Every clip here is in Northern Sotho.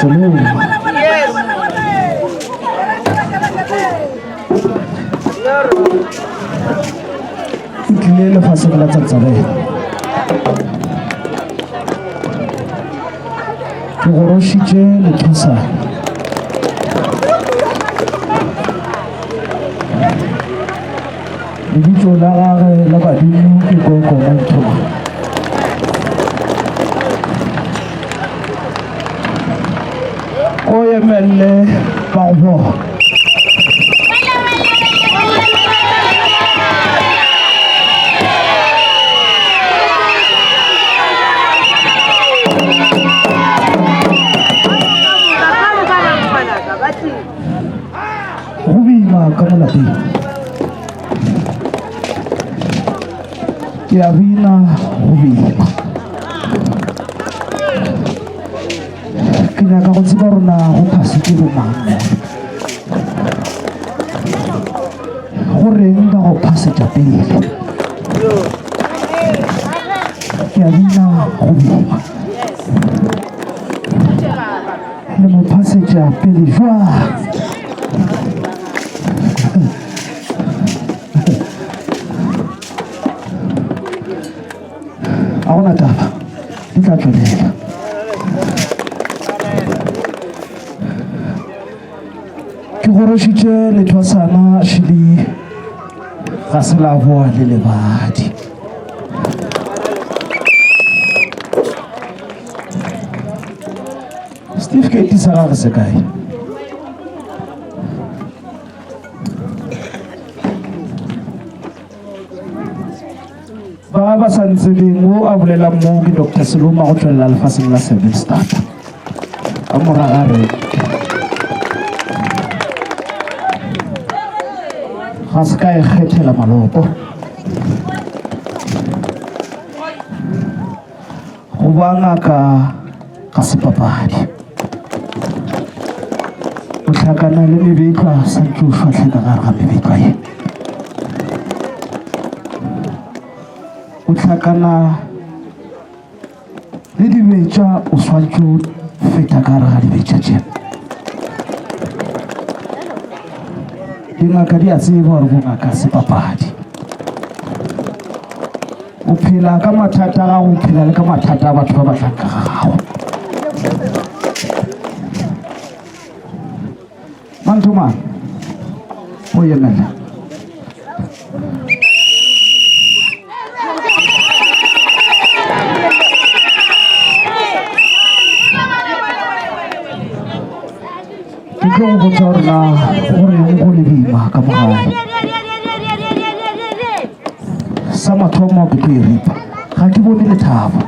Seloma. O tlile lefaseng la Tsatsabela. Ke gorošitše lethosana. Lebitso la gagwe la badimo ke Gogo Manthoma. O emelle ba go bona. Go boima ka mo lapeng. Ke a bina go boima. Ke nyaka go tseba gore na go phasitše bomang mo. Go reng ba go phasetša pele. Ke a bina go boima. Le mo phasetša pele jwang? A gona taba, di tla tšwelela. Ke gorošitše lethwasana šili ga se la boa le lebadi. Certificate sa gagwe se kae? Ba ba sa ntsebeng o a bolelang mo ke Dr. Seloma go tšwelela lefaseng la Seven Star. Ka moraga re ga se ka e kgethela malopo. Go ba ngaka ga se papadi. O hlakana le mebetlwa sa ntše o šwahle ka gare ga mebetlwa ye. O hlakana le dibetša o swantše o feta ka gare ga dibetša tše. Dingaka di a tseba gore bongaka se papadi. O phela ka mathata a gago, o phela le ka mathata a batho ba ba tlang ka ga gago. Manthomane, o emela. Ke tlo go botša gore na go reng go le boima ka mo gae. Sa mathomo ke tlo e ripa, ga ke bone lethabo.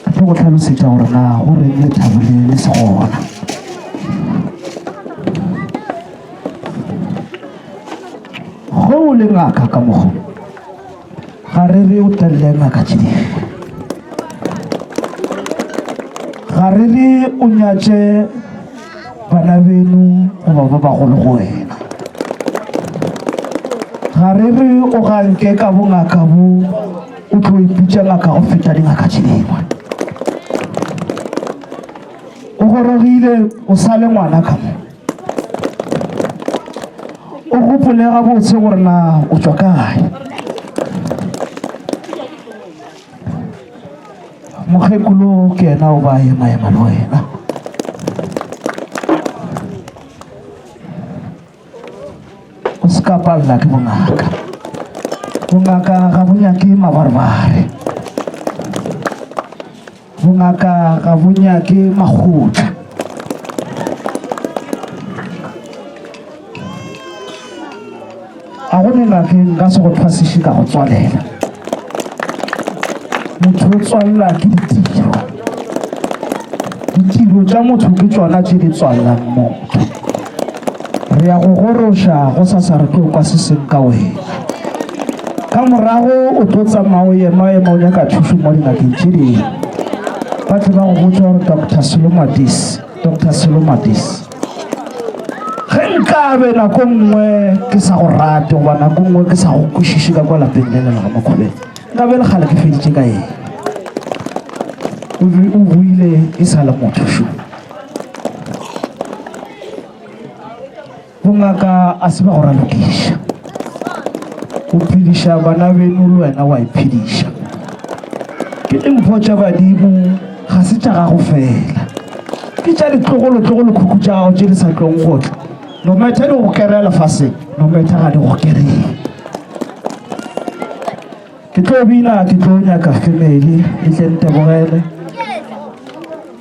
Ke tlo go hlalosetša gore na go reng lethabo le le se gona. Ge o le ngaka ka mogo, ga re re o telle ngaka tše dingwe. Ga re re o nyatše bana beno goba ba bagolo go wena. Ga re re o ganke ka bongaka bo o tlo ipitša ngaka go feta dingaka tše dingwe. O gorogile o sa le ngwana ka mo. O gopole gabotse gore na o tšwa kae. Mokgekolo ke yena o ba ema-ema le wena. O se ka palela ke bongaka. Bongaka ga bo nyake mabarebare. Bongaka ga bo nyake makgotla. A go ne ngakeng nka se go thwasiše ka go tswalela. Motho o tswalela ke ditiro. Ditiro tša motho ke tšona tše di tswalelang motho. Re ya go goroša go sasa re tlo kwa se seng ka wena. Ka morago o tlo tsamaya o ema ema o nyaka thušo mo dingakeng tše dingwe. Ba tle ba go botša gore Doctor Seloma this, Doctor Seloma this. Ge nkabe nako nngwe ke sa go rate goba nako nngwe ke sa go kwešiše ka kwa lapeng le le la ga Makgobeng, nkabe le kgale ke feditše ka eng. O be o boile e sa le motho šo. Bongaka a se ba go ralokiša. O phediša bana beno le wena wa iphediša. Ke dimpho tša badimo ga se tša gago fela. Ke tša ditlogolotlogolokhukhu tša gago tše di sa tlong go tla. No matter di go kereya lefaseng, no matter ga di go kereye. Ke tlo bina, ke tlo nyaka family e tle ntebogele.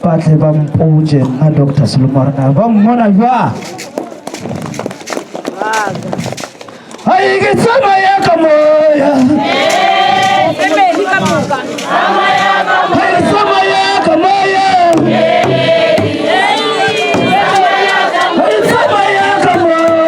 Ba tle ba mpotše nna Doctor Selomore na ba mmona jwang. Ai ke tsamaya ka moya. Family ka moka. Ai tsamaya ka moya. Ai tsamaya ka moya.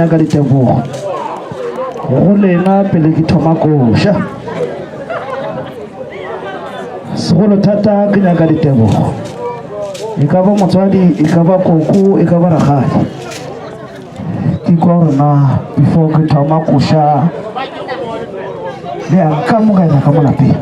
nyaka ditebogo go lena pele ke thoma koša. Segolo thata ke nyaka ditebogo. E ka ba motswadi, e ka ba koko, e ka ba rakgadi. Ke kwa gore na before ke thoma koša le a nkamogela ka mo lapeng.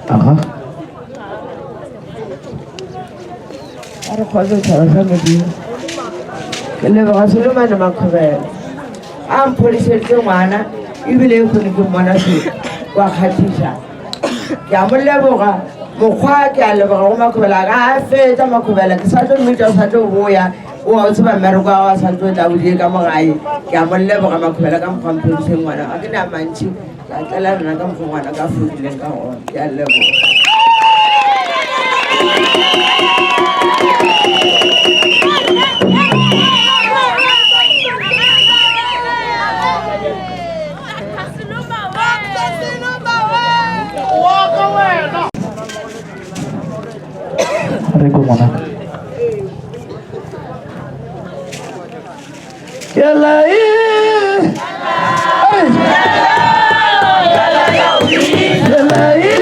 Aha. A re kgotsa setšhaba sa Modimo. Ke leboga Solomane Makhobela a mphodišeditše ngwana ebile e kgone ke mmona se wa kgathiša. Ke a mo leboga mokgwa ke a leboga go Makhobela ka a fetša Makhobela ke sa tlo mmitša o sa tlo boya o a o tseba mmereko wa sa tlo tla o die ka mo gae. Ke a mo leboga Makhobela ka mokgwa mphodišeng ngwana ga ke ne a mantši ke a tlela rena ka mokgwa ngwana ka fodileng ka gona. Ke a leboga. Re ko ngwanaka. Yalla eh. Are. Yalla eh.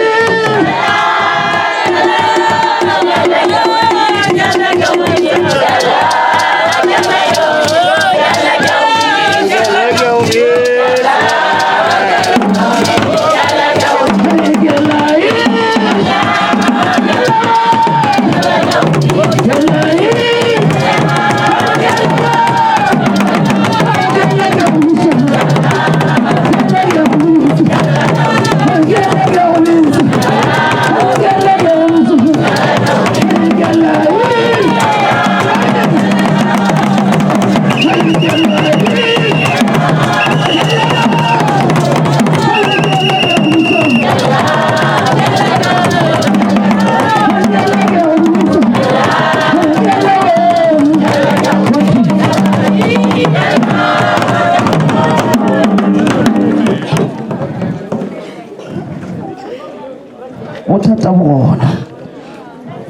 Bothata bo gona,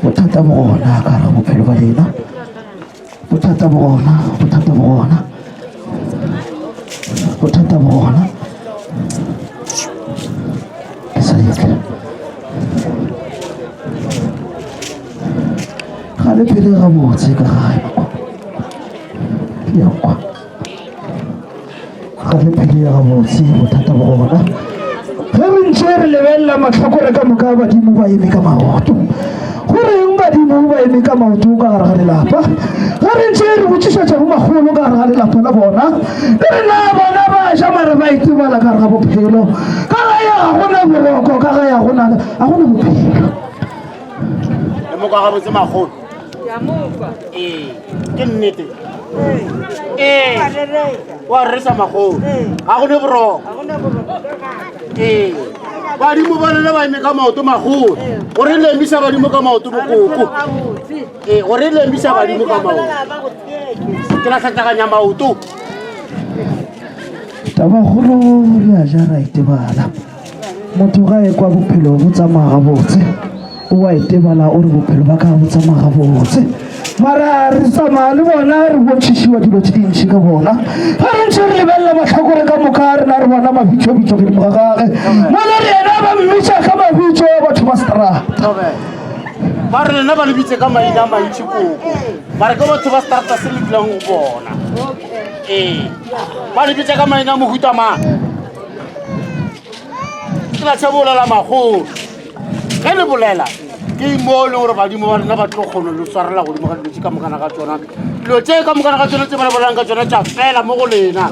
bothata bo gona ka gare bophelo ba lena. Bothata bo gona, bothata bo gona, bothata bo gona. Ke sa etle. Ga le phele gabotse ka gae makoko. Le ya kwa. Ga le phele gabotse, bothata bo gona. Ge re ntše re lebelela mahlakore ka moka badimo ba eme ka maoto. Go reng badimo ba eme ka maoto ka gare ga lelapa? Ge re ntše re botšišetša bo makgolo ka gare ga lelapa la bona, le re na bona ba ja mare ba itebala ka gare ga bophelo. Ka gae ga gona boroko, ka gae ga gona ga gona bophelo. Le mo kwa gabotse makgolo. Ee, ke nnete. Ee, wa resa makgolo. Ga go ne boroko. Ee, badimo ba lena ba eme ka maoto magolo. Gore le emisa badimo ka maoto bokoko. Ee, gore le emisa badimo ka maoto. Ke la tlhatlaganya maoto. Tabakgolo re a ja ra itebala. Motho ga e kwa bophelo bo tsamaya gabotse, o a itebala o re bophelo ba ka bo tsamaya gabotse. Mara re tsamaya le bona re bontšhišiwa dilo tše dintši ka bona. Ga re ntše re lebelela mahlakore ka moka rena re bona mabitšobitšo godimo ga gage. Mola re yena ba mmitša ka mabitšo a batho ba strata. Ba re lena ba le bitse ka maina a mantši koko. Ba re ke batho ba strata se le dulang go bona. Ee, ba le bitsa ka maina a mohuta mang? Ke la tshe bolela magolo. Ge le bolela ke mo e leng gore badimo ba rena ba tlo kgona le tshwarela godimo ga dilo tse ka mokana ga tsona. Dilo tse ka mokana ga tsona tse ba le bolelang ka tsona tša fela mo go lena.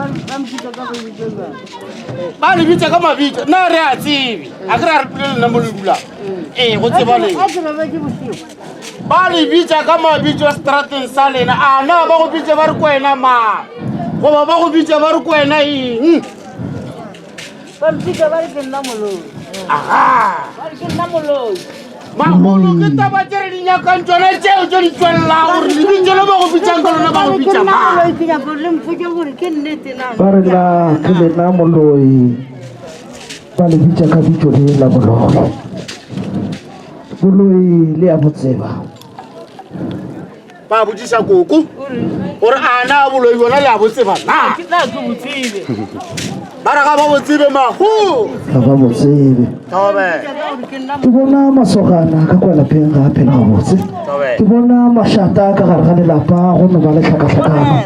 Ba le bitsa ka mabitso, nna re a tsebe. A ke re a re pule lena mo le dulang. Ee, go tseba lena. Ba le bitša ka mabitso strateng sa lena. A na ba go bitša ba re kwena mang? Goba ba go bitša ba re kwena eng? Ba mpitša ba re ke nna moloi. Aha! Ba re ke nna moloi. Magolo ke taba tše re di nyakang tšona tšeo tše di tswelelago gore lebitso le ba go bitsang ka lona ba go bitsa mang. Ba re na ke lena moloi, ba le bitša ka bitšo le la boloi. Boloi le ya bo tseba. Ba botšiša koko gore a na boloi bona le a bo tseba na? Ba re ga ba bo tsebe mago. Ga ba bo tsebe. Ke bona masogana ka kwa lapeng ga a phela gabotse. Ke bona mašata ka gare ga lelapa go no ba le tlhakatlhakano.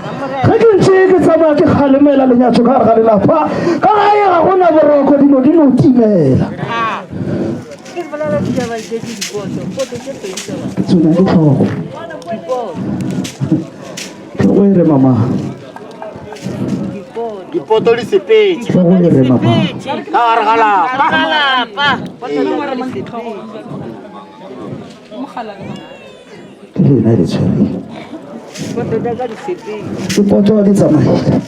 Ge ke ntše ke tsamaya ke kgalemela lenyatšo ka gare ga lelapa, ka gae ga go na boroko, dilo di no timela. Tsona ke tlhogo. Tlhogo e re mama. Dipoto di sepetse. Tlhogo e re mama. Ka gare ga lapa. Ke lena le tshwereng. Dipoto di tsamaile.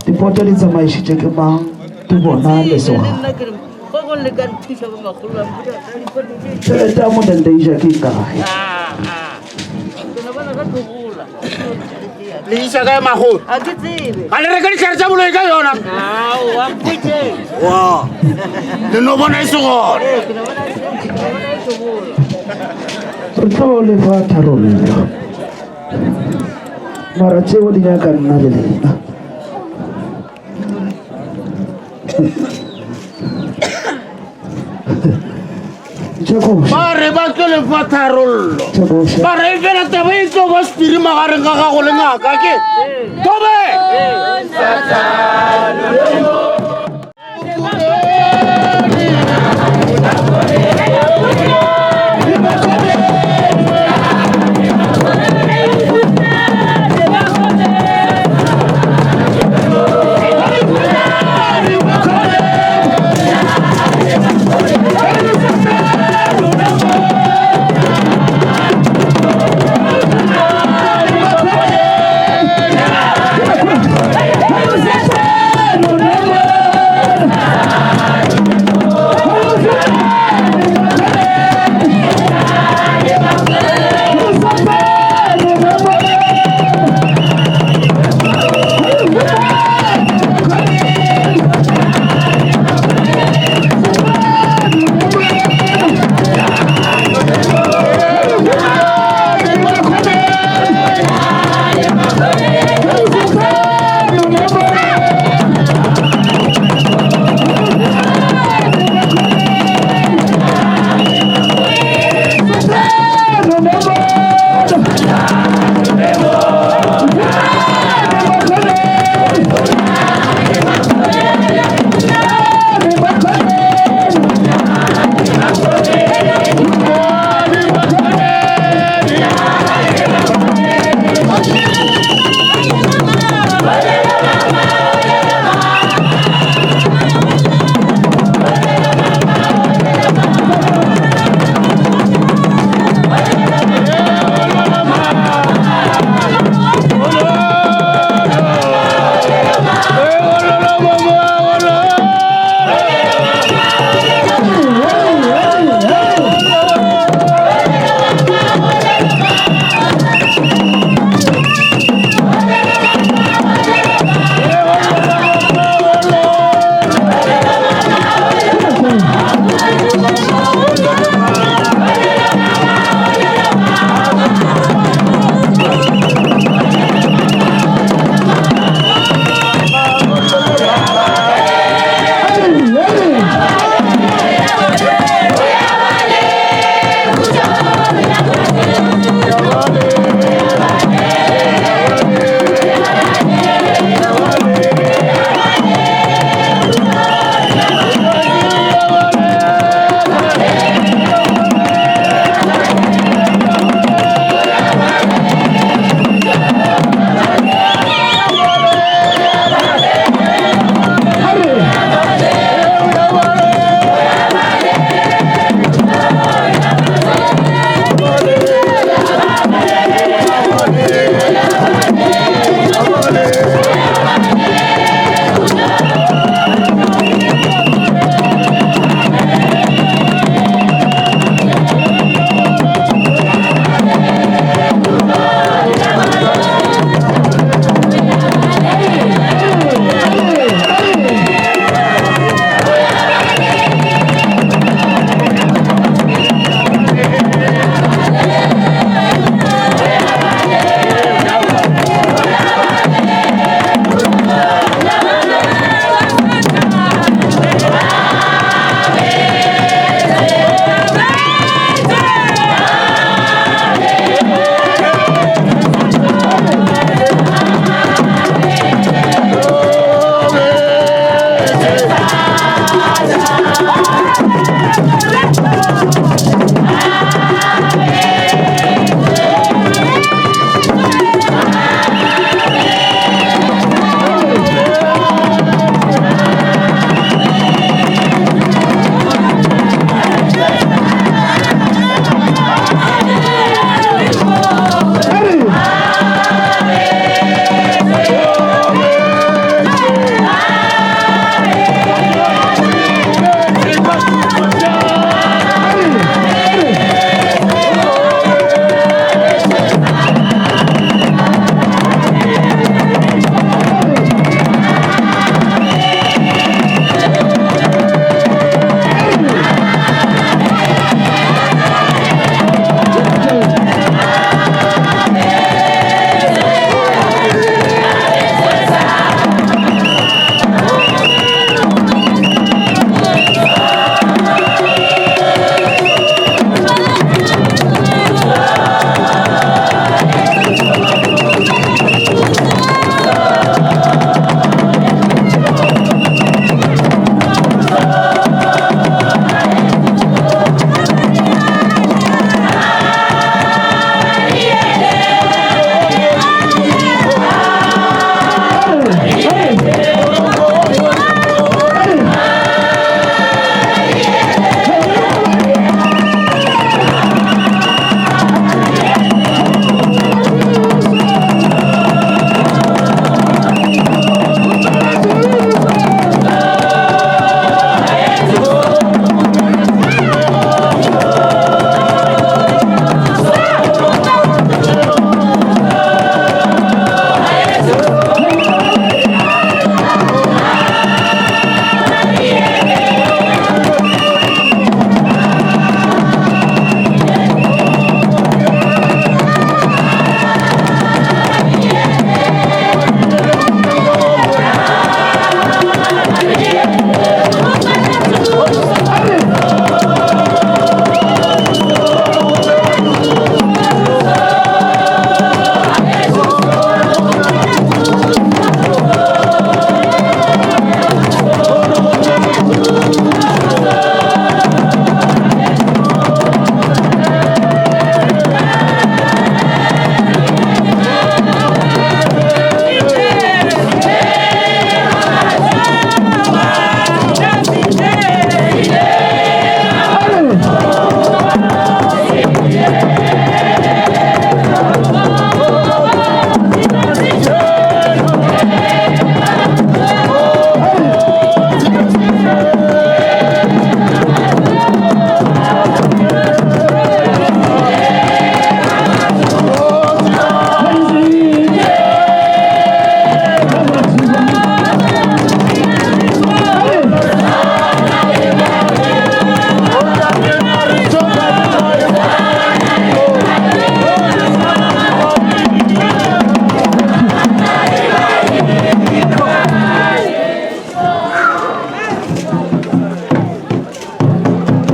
Dipoto di tsamaišitše ke mang? Ke bona lesogana. Tšhelete ya modende e ja ke kae? Le iša kae magolo? Ga le reke dihlare tša boloi ka yona? Wa. Le no bona e se gona. Re tlo lefa tharollo. Mara tšeo di nyaka nna le lena. Ba re ba tlo lefa tharollo. Ba re fela taba e tlo ba sepiri magareng ga gago le ngaka ke. Tobe!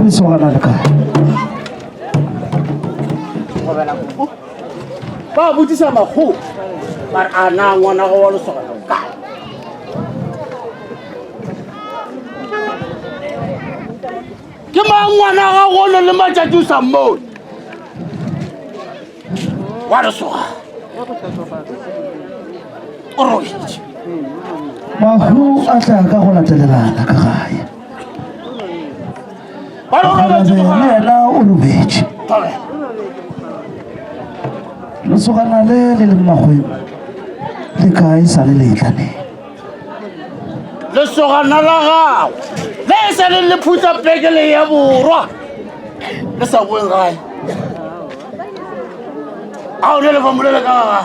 Lesogana le kae? Ba botsisa makgowa ba re a na ngwana go wa lesogana o kae? Ke mang ngwana ga gone le matšatši o sa mmone wa lesogana o robetše. Mahu a tla ka go latelelana ka gae. Ba re o robetše Le mogala. yena o robetše. Thobela. Lesogana le le leng makgweng le kae sa le letla ne? Lesogana la gago le e sa leng le phutha pekele ya borwa le sa boeng gae. A o ne le fa molela ka ga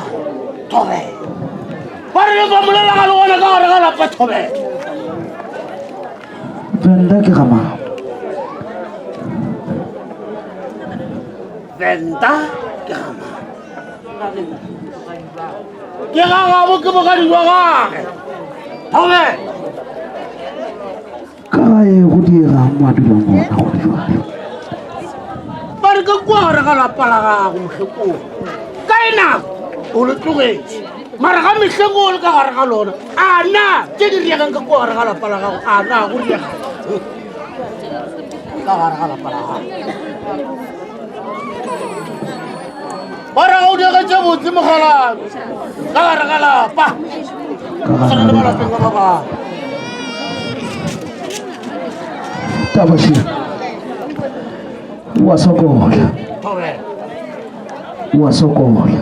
thobela. Ba re le fa molela ga le gona ka gare ga lapa thobela. Venda ke ga mang? Venda ke ga mang? Ke ga gabo ke bogadi jwa gage. Thobela. Ka gae go diega mo a dulang gona go le jwalo. Ba re ka kua gare ga lapa la gago mokgekolo. Ka e nako o le tlogetše. Mara ga mehleng o le ka gare ga lona, a na tše di riegang ka kua gare ga lapa la gago, a na go riegang? Ka gare ga lapa la gago. Ba re ga o diege tše botse mogalano ka gare ga lapa. Ka Tshwana le gare ga malapeng a ba bangwe. Taba še. Wa sokola. Thobela. Wa sokola.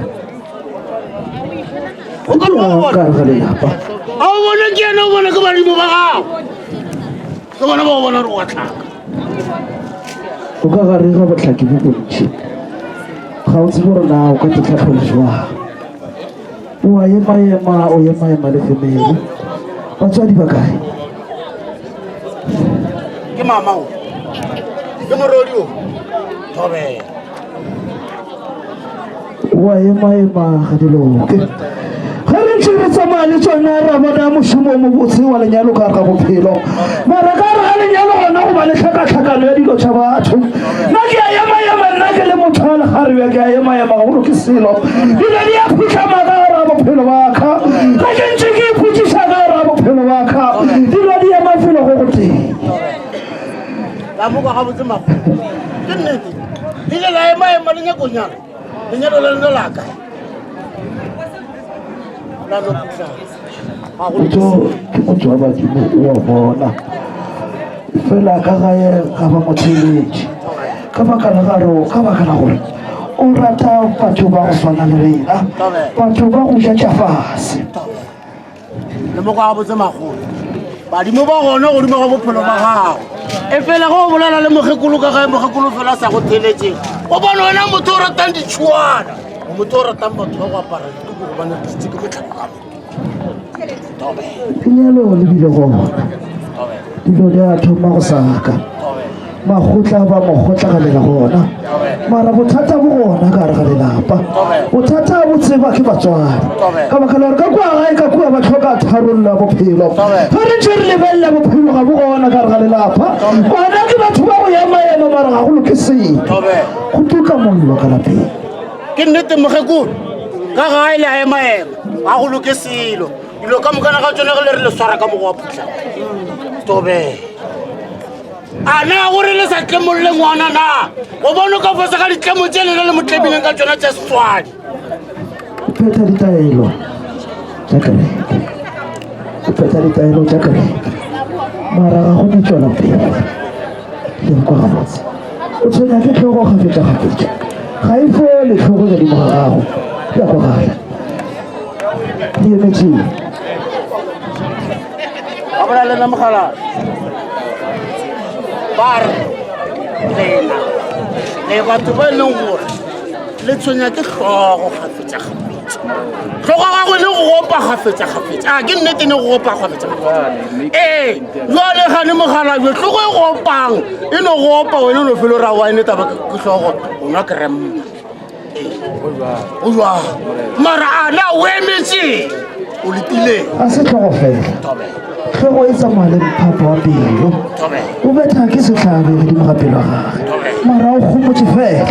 O ka re wa Ka bona. gare ga lelapa. A o bone ke yena o bone ke badimo ba gago. Ke bona ba go bona gore wa tlhaka. O ka gare ga bohlaki bo bontši. Ga o tsebe gore na o ka te tlhahlola jwang. O a ema-ema, o ema-ema le family. Batswadi ba kae? Ke mama o. Ke morodi o. Thobela. O a ema-ema ga di loke. Ge re ntše re tsamaya le tšona ra bona mošomo o mobotse wa lenyalo ka gare ga bophelo. Mara ka gare ga lenyalo gona go ba le tlhakatlhakano ya dilo tša batho. Nna ke a ema-ema nna ke le motho wa lekgarebe ke a ema-ema ga go loke selo. Dilo di a phuhlama ka gare ga bophelo ba ka. Ge ke ntše ke ipotšiša ka gare ga bophelo ba ka, dilo di ema felo go gotee. Ka mo kwa gabotse makgolo. Ke nnete. Le ile la ema-ema le nyako nyala. Lenyalo la lena la kae? La no phuhlama. Ga go loke Motho selo. ke motho wa badimo o a bona. Fela ka gae ga ba mo theeletše. Ka baka la gare, ka baka la gore o rata batho ba go swana le rena, batho ba go ja tša fase. Le mo kwa gabotse makgolo. Badimo ba gona godimo ga bophelo ba gago. E fela ge o bolela le mokgekolo ka gae, mokgekolo fela a sa go theeletšeng. O bone wena motho o ratang ditšhuana. O motho o ratang batho ba go apara dituku gobane re tletse ke motlhako ka moka. Lenyalo le bile gona. Dilo di a thoma go saka. Makgotla ba mo kgotlagalela gona. Mara bothata bo gona ka gare ga lelapa. Bothata bo tseba ke batswadi. Ka baka la gore ka kua gae ka kua ba hloka tharollo ya bophelo. Ge re ntše re lebelela bophelo ga bo gona ka gare ga lelapa. Bana ke batho ba go ema-ema mara ga go loke selo. Go tuka mollo ka lapeng. Ke nnete mokgekolo, ka gae le a ema-ema ga go loke selo. Dilo ka mokana ga tšona ge le re le swara ka mokgwa wa phuhlama. Thobela. A na gore le sa tlemolle ngwana na? O bone ka fase ga ditlemo tše lena le mo tlemileng ka tšona tša setswadi. O phetha ditaelo tša kereke. O phetha ditaelo tša kereke. Mara ga go no tšwela pele. Le nkwa gabotse. O tshwenya ke hlogo kgafetša-kgafetša. Ga e fole hlogo godimo ga gago. Ya kwagala. Le emetšeng. Ba bolela le nna mogala. Ba re lena le batho ba e leng gore le tshwenya ke hlogo kgafetša-kgafetša. Hlogo ya gago e le go opa kgafetša-kgafetša. A ke nnete ne go opa kgafetša-kgafetša? Ee, jwale gane mogala bjo hlogo e go opang e no go opa wena o no felo ra wine taba ke hlogo o nwa kremma. Go jwang? Mara a na o emetse o letile. Ga se hlogo fela. Hlogo e tsamaya le mphapo wa pelo. O betha ke sehlabe godimo ga pelo ya gage. Mara o gomotše fela.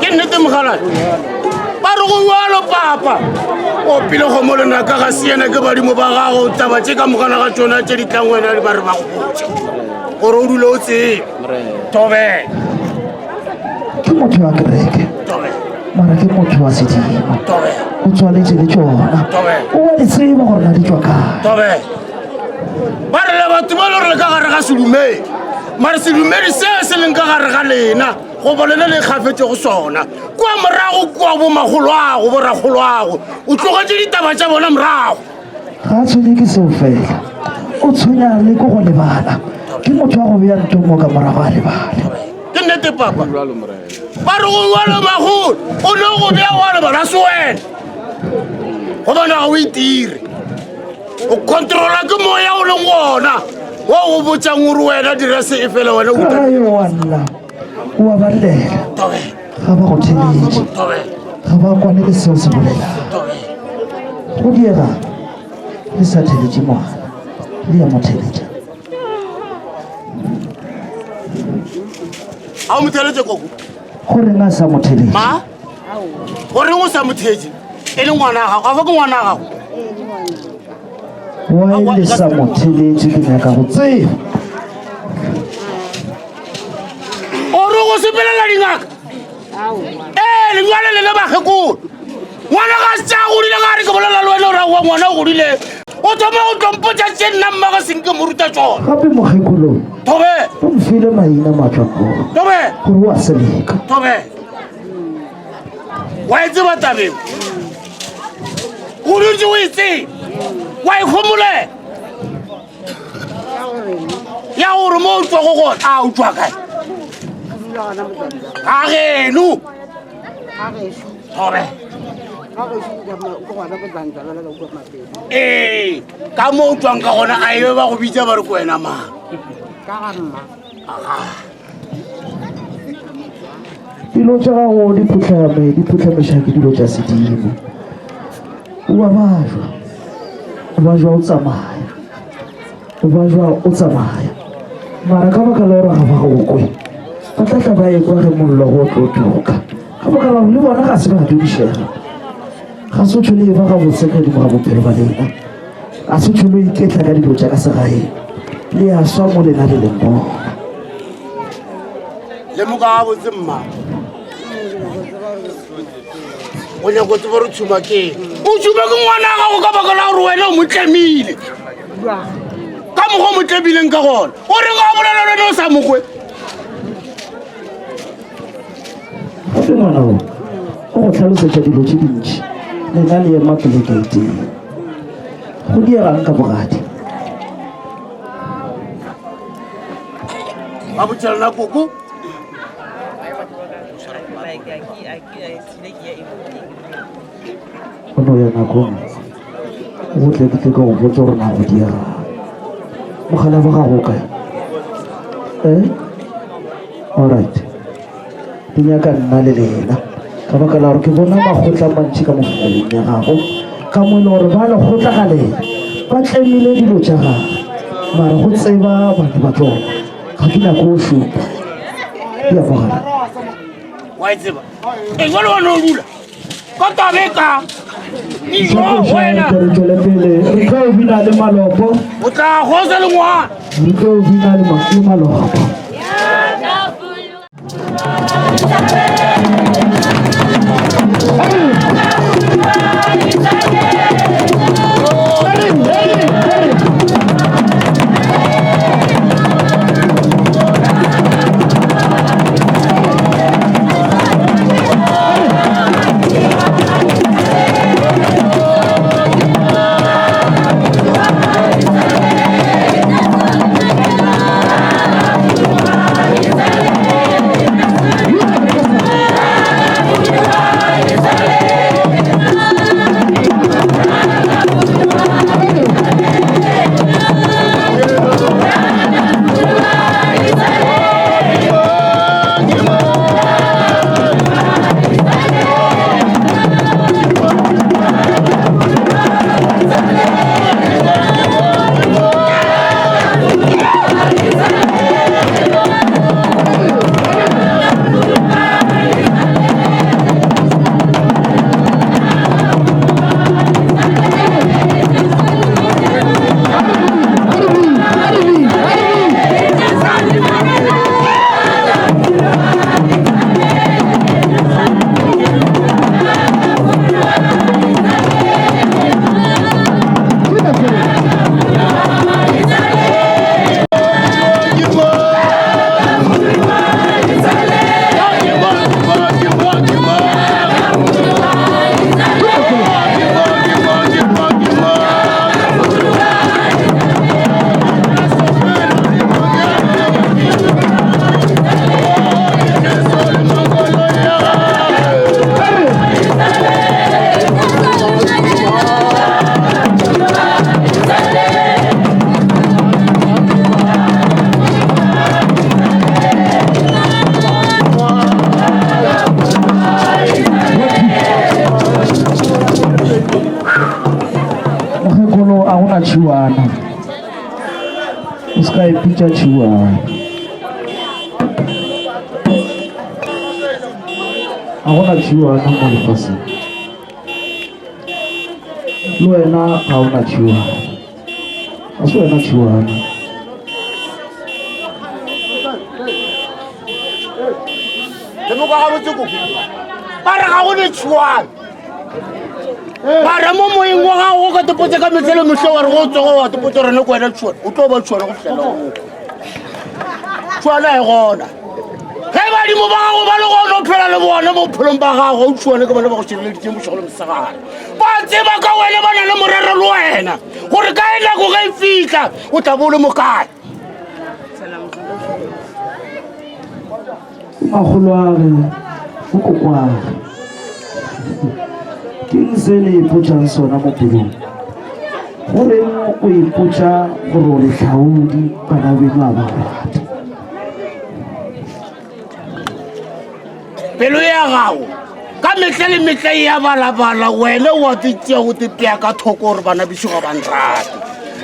Ke nnete mogaladi. Ba re go jwalo papa. O pele kgomo lenaka ga se yena ke badimo ba gago taba tše ka mokana ga tšona tše di tlang wena ba re ba go botše gore o dule o tsebe. Thobela. Ke motho wa kereke. Mara ke motho wa sedimo. O tswaletše le tšona. O a di tseba gore na di tšwa kae. Ba re le batho ba le gore le ka gare ga sedumedi. Mara sedumedi se se leng ka gare ga lena goba lena le ikgafetšego sona kua morago kua bomakgoloago borakgoloago o tlogetše ditaba tša bona morago. Ga a tshwenye ke seo fela, o tshwenya le ke go lebala. Ke motho wa go bea ntomo ka morago a lebale. Ke nnete papa. Ba re go jalo magolo, o ne go bea wa lebala se wena. Gobane ga o itire. O controla ke moya o leng gona. Wa go botsang gore wena dira se e fela wena o Ka gae wa lla, o a ba llela. Ga ba go theletše. Ga ba kwane le seo se bolelang. Go diega le sa theletše ngwana, le ya mo theletša. A o mo theletše koko? Goreng a sa mo theletše? Ma? Goreng o sa mo theletše? E le ngwana wa gago, a fa ke ngwana wa gago? Why le sa mo theletše ke nyaka go tseba. go sepelela dingaka ee lejale le le bakgekolo ngwana ga se a godile ga re ke bolela le wena ora wa ngwana o godile o thoma go tlompotsa tse nna mmago senke mo ruta tsona gape mokgekolo tobe o mfile maina matswakong tobe gore o a seleka tobe wa e tseba tabeng o dutse o e tseba wa e gomolela ya gore mo o tswago gona a o tswa kae ga geno thobe ee ka mo o tswang ka gona a ebe ba go bitsa ba re ko wena mang Dilo tša gago di phuhlame, di phuhlamiša ke dilo tša sedimo. O a bajwa, o bajwa o tsamaya, o bajwa o tsamaya. Mara ka baka la gore ga ba go kwe, ba tla tla ba ekwa ge mollo go tlo tuka. Ka baka la gore le bona ga se ba dudišega. Ga se tšhole e ba gabotse ka godimo ga bophelo ba lena. Ga se tšhole iketla ka dilo tša ka segaeng. Le a swa mo lena le leng gona. Lemoka gabotse mma. O nyako tseba gore tshuma ke o tshuma ke ngwana wa gago ka baka la gore wena o mo tlemile ka mokgwa o mo tlemileng ka gona o reng ga o bolela le wena o sa mokwe Gape ngwana o o go tlhalosetša dilo tše dintši lena le ema poleke e tee. Go diegang ka bogadi? Ba botša lena koko. O no ya nakong o tle ke tle ke go botša gore na go diegang. Mogala wa gago o kae? Eh? Alright. Di nyaka nna le lena. Ka baka la gore ke bona makgotla a mantši ka mo familing ya gago. Ka mo e le gore ba lekgotla ga lena ba tlemile dilo tša gagwe. Mara go tseba bana ba tsona ga ke nyako o šupa. Di a kwagala. Wa e tseba. E jwale wa no dula. Ka tabe ka. Dijo wena. Re tšwele pele. Re tlo bina le malopo. O tla gosa le ngwana. Re tlo bina le malopo. Mokgekolo a gona tšhiwana o se ka ipitša tšhiwana a gona tšhiwana mo lefaseng le wena ga o na tšhiwana ga se wena tšhiwana. Le mo kwa gabotse koko ba re ga go ne tšhuane mara mo moyeng wa gago o ka tepotse ka metlhe le metlhe wa re go tsogo wa tepotse rene ko wena tšhuane o tlo ba tšhuane go fitlhela go tšhuane a e gona ge badimo ba gago ba le gona o phela le bone mo bophelong ba gago o tšhuane ke bone ba go šireleditseng bošego le mosegare ba tseba ka wena ba na le morero le wena gore ka e nako ge e fitlha o tla bo o le mokae Makgoloage, o kokoage. Ke eng se le ipotšang sona mo pelong? Go reng o ipotša gore o lehlaodi bana beno a ba go rata? Pelo ya gago ka mehla le mehla e ya balabala wena wa te tšea o te pea ka thoko gore bana bešo ga ba nrate.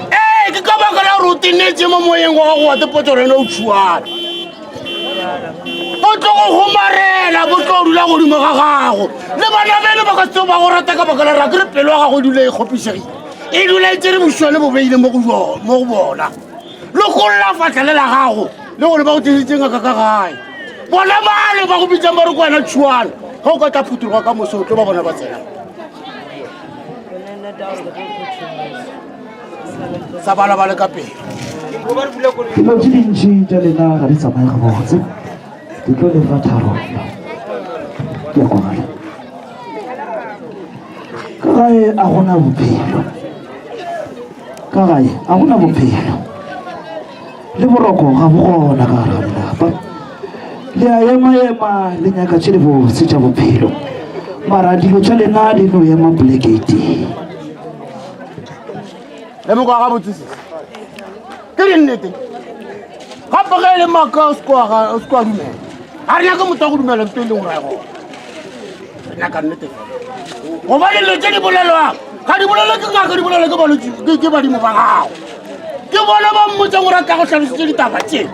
Ee, ke ka baka la gore o tenetše mo moyeng wa gago wa te potsa gore wena o tšhuana. Bo tlo go gomarela, bo tlo dula godimo ga gago. Le bana beno ba ka se ba go rata ka baka la gore akere pelo ya gago e dula e kgopišegile. E dula e tšere bošwa le bobeile mo go bona. Lokolla fatlha le la gago le gore ba go tlišitše ngaka ka gae. Bona bale ba go bitsang ba re ke wena tšhuana. Ge o ka tla phuthuloga ka moso o tlo ba bona ba tsena. Sa balabale ka pele. Dilo tše dintši tša lena ga di tsamaye gabotse. Ke tlo le fa tharollo. Ke a kwagala. Ka gae a gona bophelo. Ka gae a gona bophelo. Le boroko ga bo gona ka gare ga lelapa. Le a ema-ema le nyaka tše dibotse tša bophelo. Mara dilo tša lena di no ema poleke e tee. Le mo kwa gabotse sesi. Ke dinnete. Gape ge e le maaka o se ke wa dumela. Ga re nyake motho wa go dumela ntho e leng gore ga e gona. Re nyaka nnete fela. Gobane dilo tše di bolelwang ga di bolelwe ke ngaka, di bolelwe ke balwetši, ke badimo ba gago. Ke bona ba mmotsang gore a tla go hlalosetše ditaba tše.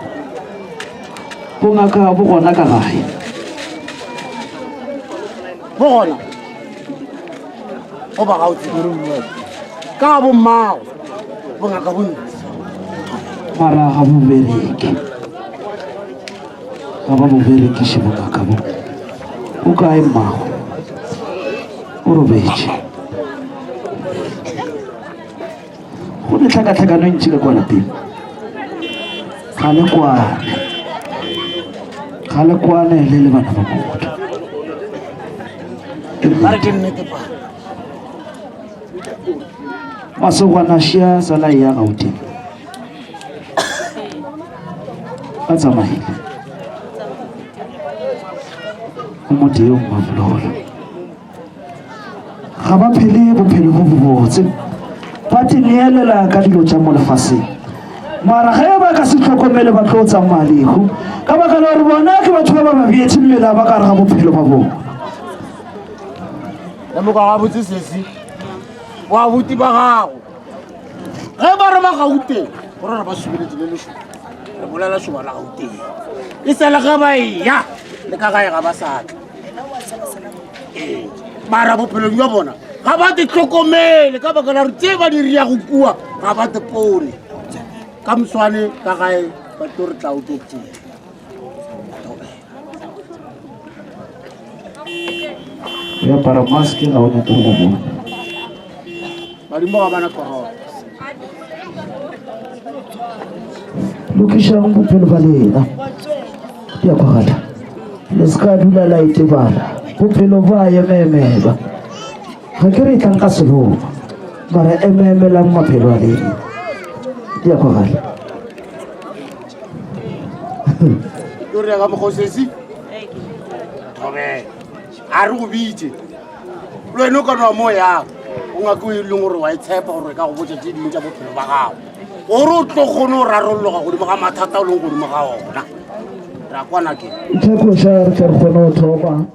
Bongaka bo gona ka gae. Bo gona. Go ba ga o tsebe. Ka bo mmago. Bongaka bo ntsi. Mara ga bo bereke. Ga ba bo berekiše bongaka bo. O kae mmago? O robetše. Go ne tlhakatlhakano e ntši ka kwa lapeng. Ga le kwane. Ga le kwane le le bana ba motho. Ba re ke nnete pa. Masogwana šia sala e ya Gauteng. Ba tsamaile. O motho yo mmabolola. Ga ba phele bophelo bo bobotse. Ba tineelela ka dilo tša mo lefaseng. Mara ge ba ka se hlokomele ba tlo tsamaya lehu ka baka la gore bona ke batho ba ba ba beetše mmele ba ka gare ga bophelo ba bona. Lemoga gabotse sesi wa buti ba gago ge ba re ba Gauteng go re ba subeletše le lešoba re bolela lešoba la Gauteng e sele ge ba eya le ka gae ga ba sa tla. Ee, mara bophelong jwa bona ga ba te tlhokomele ka baka la gore tse ba di riago kua ga ba te pone ka moswane ka gae ba tlo re tla o tlo tee. O apara maske ga o nyake go bona. Badimo ga bana corona. Lokišang bophelo ba lena. Di a kwagala. Le se ka dula la itebala. Bophelo bo a emeemela. Ga ke re tlang ka seloma. Mara emeemelang maphelo a lena. Di a kwagala. Ke re ka mokgwa o sesi. Thobela. A re go bitše. Le wena o ka nwa mo yang. O ngaka o e leng gore wa e tshepa gore e ka go botša tše dingwe tša bophelo ba gago. Gore o tlo kgone go rarolloga godimo ga mathata o leng godimo ga ona. Re a kwana ke. Tlhakoša re tle re kgone go thoma.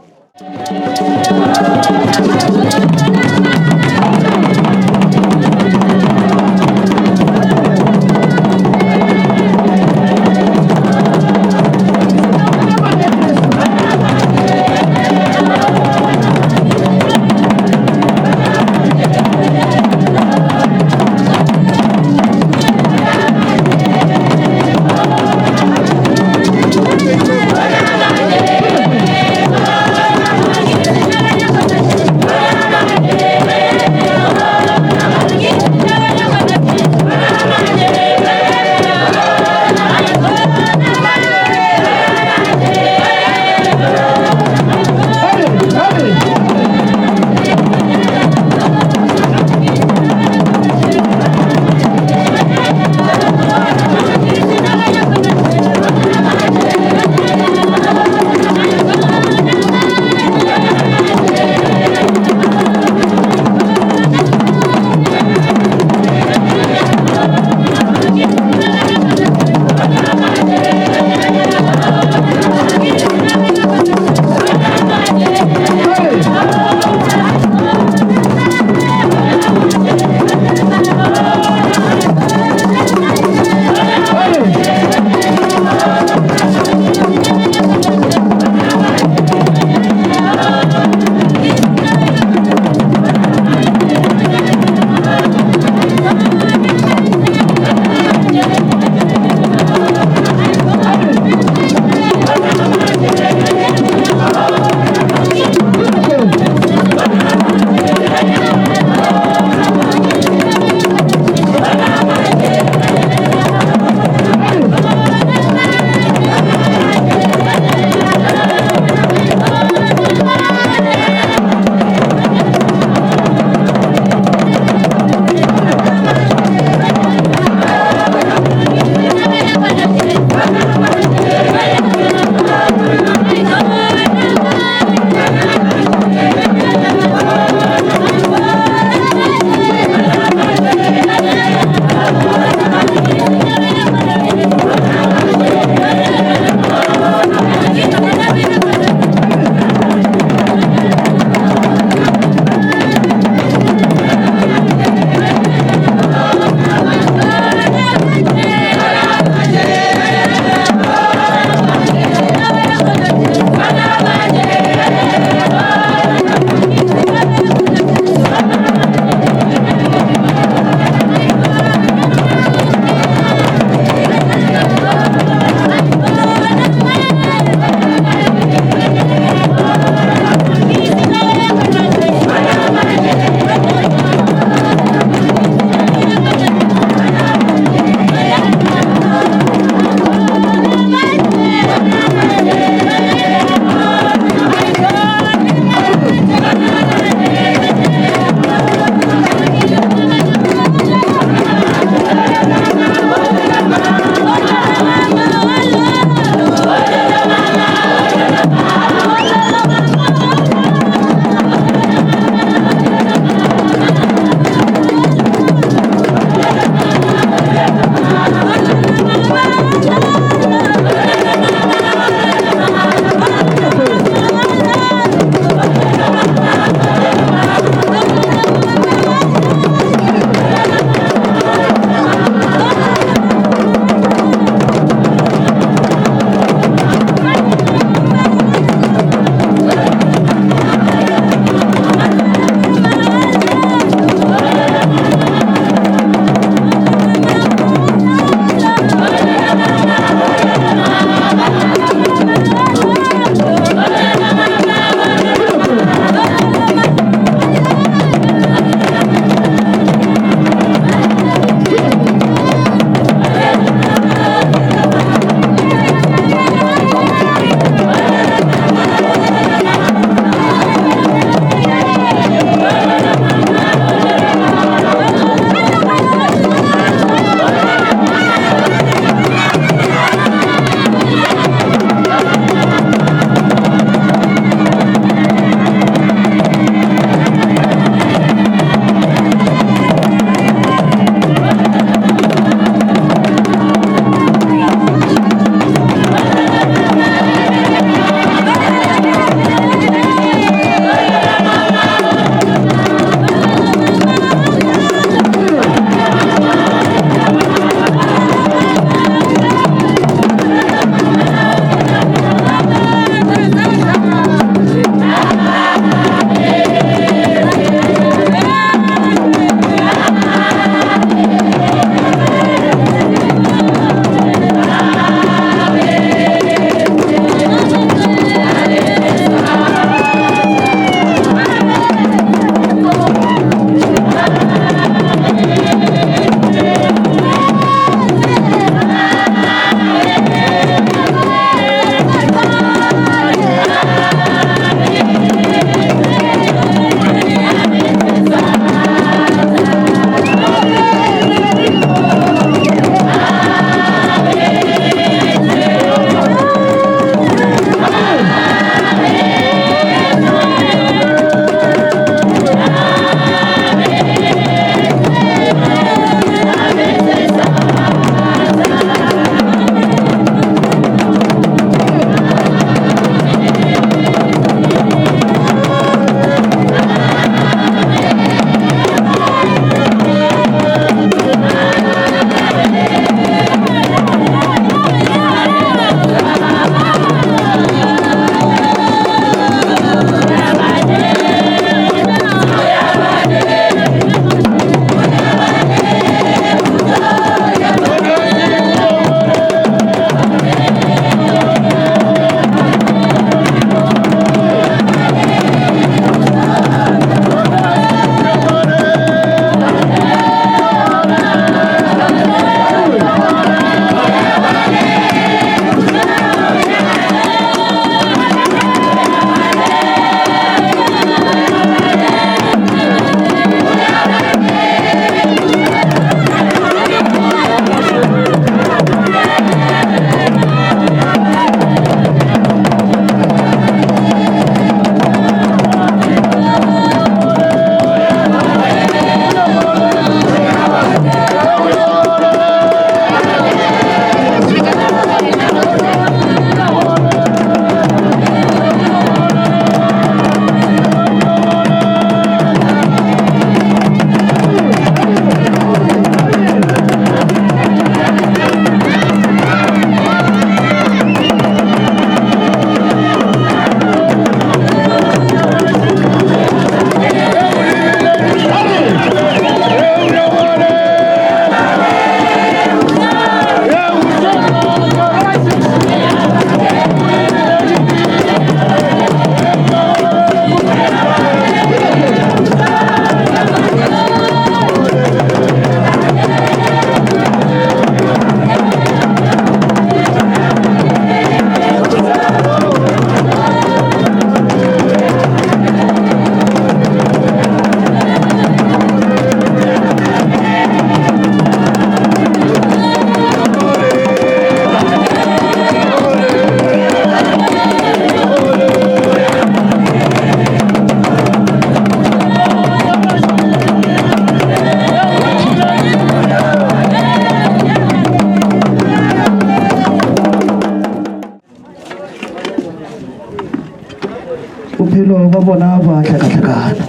Bophelo ba bona bo a hlakahlakana.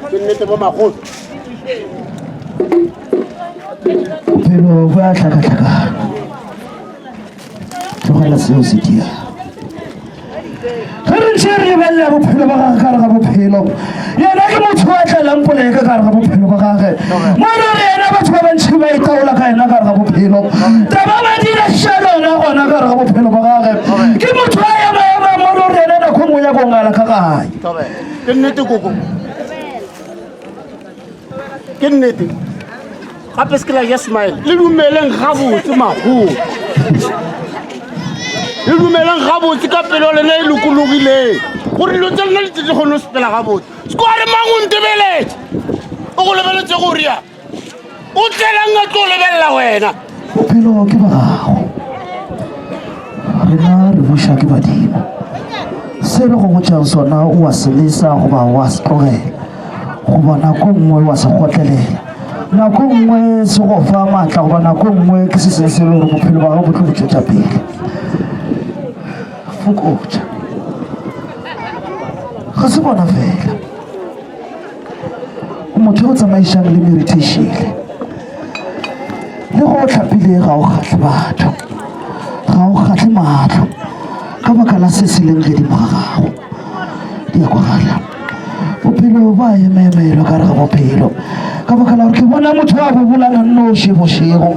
Ke nnete bo magolo. Bophelo bo a hlakahlakana. Tlogela seo se dia. Ge re ntše re lebelela bophelo ba gage ka gare ga bophelo, yena ke motho a tlelang poleke ka gare ga bophelo ba gage. Mono re yena batho ba bantši ba itaola ka yena ka gare ga bophelo. Taba ba dira šalona gona ka gare ga bophelo ba gage. Ke motho a ema ema mono re yena nako nngwe ya go ngala ka gae. Ke nnete koko. Ke nnete. Gape se ke la ja smile. Le dumeleng gabotse magolo. Le dumeleng gabotse ka pelo lena e lokologileng. Gore dilo tsa lena di tle di kgone go sepela gabotse. Se kwa re mang o ntebeletse. O go lebeletse gore ya. O tlelang a tlo lebelela wena. Bophelo ke ba gago. Rena re buša ke badimo. Se re go botšang sona o a se lesa goba o a se tlogela. Goba nako nngwe wa se kgotlelela. Nako nngwe se go fa maatla goba nako nngwe ke se sengwe se e le gore bophelo ba gago bo tlo go tšwetša pele. Fokotša. Ga se bona fela. O motho yo o tsamaišang le merithešile. Le go o hlapile ga o kgahle batho. Ga o kgahle mahlo ka baka la se se leng gedimo ga gago. Di a kwagala. Bophelo ba emaemelwa ka re ga bophelo. Ka baka la gore ke bona motho a bobolana nnoši bošego.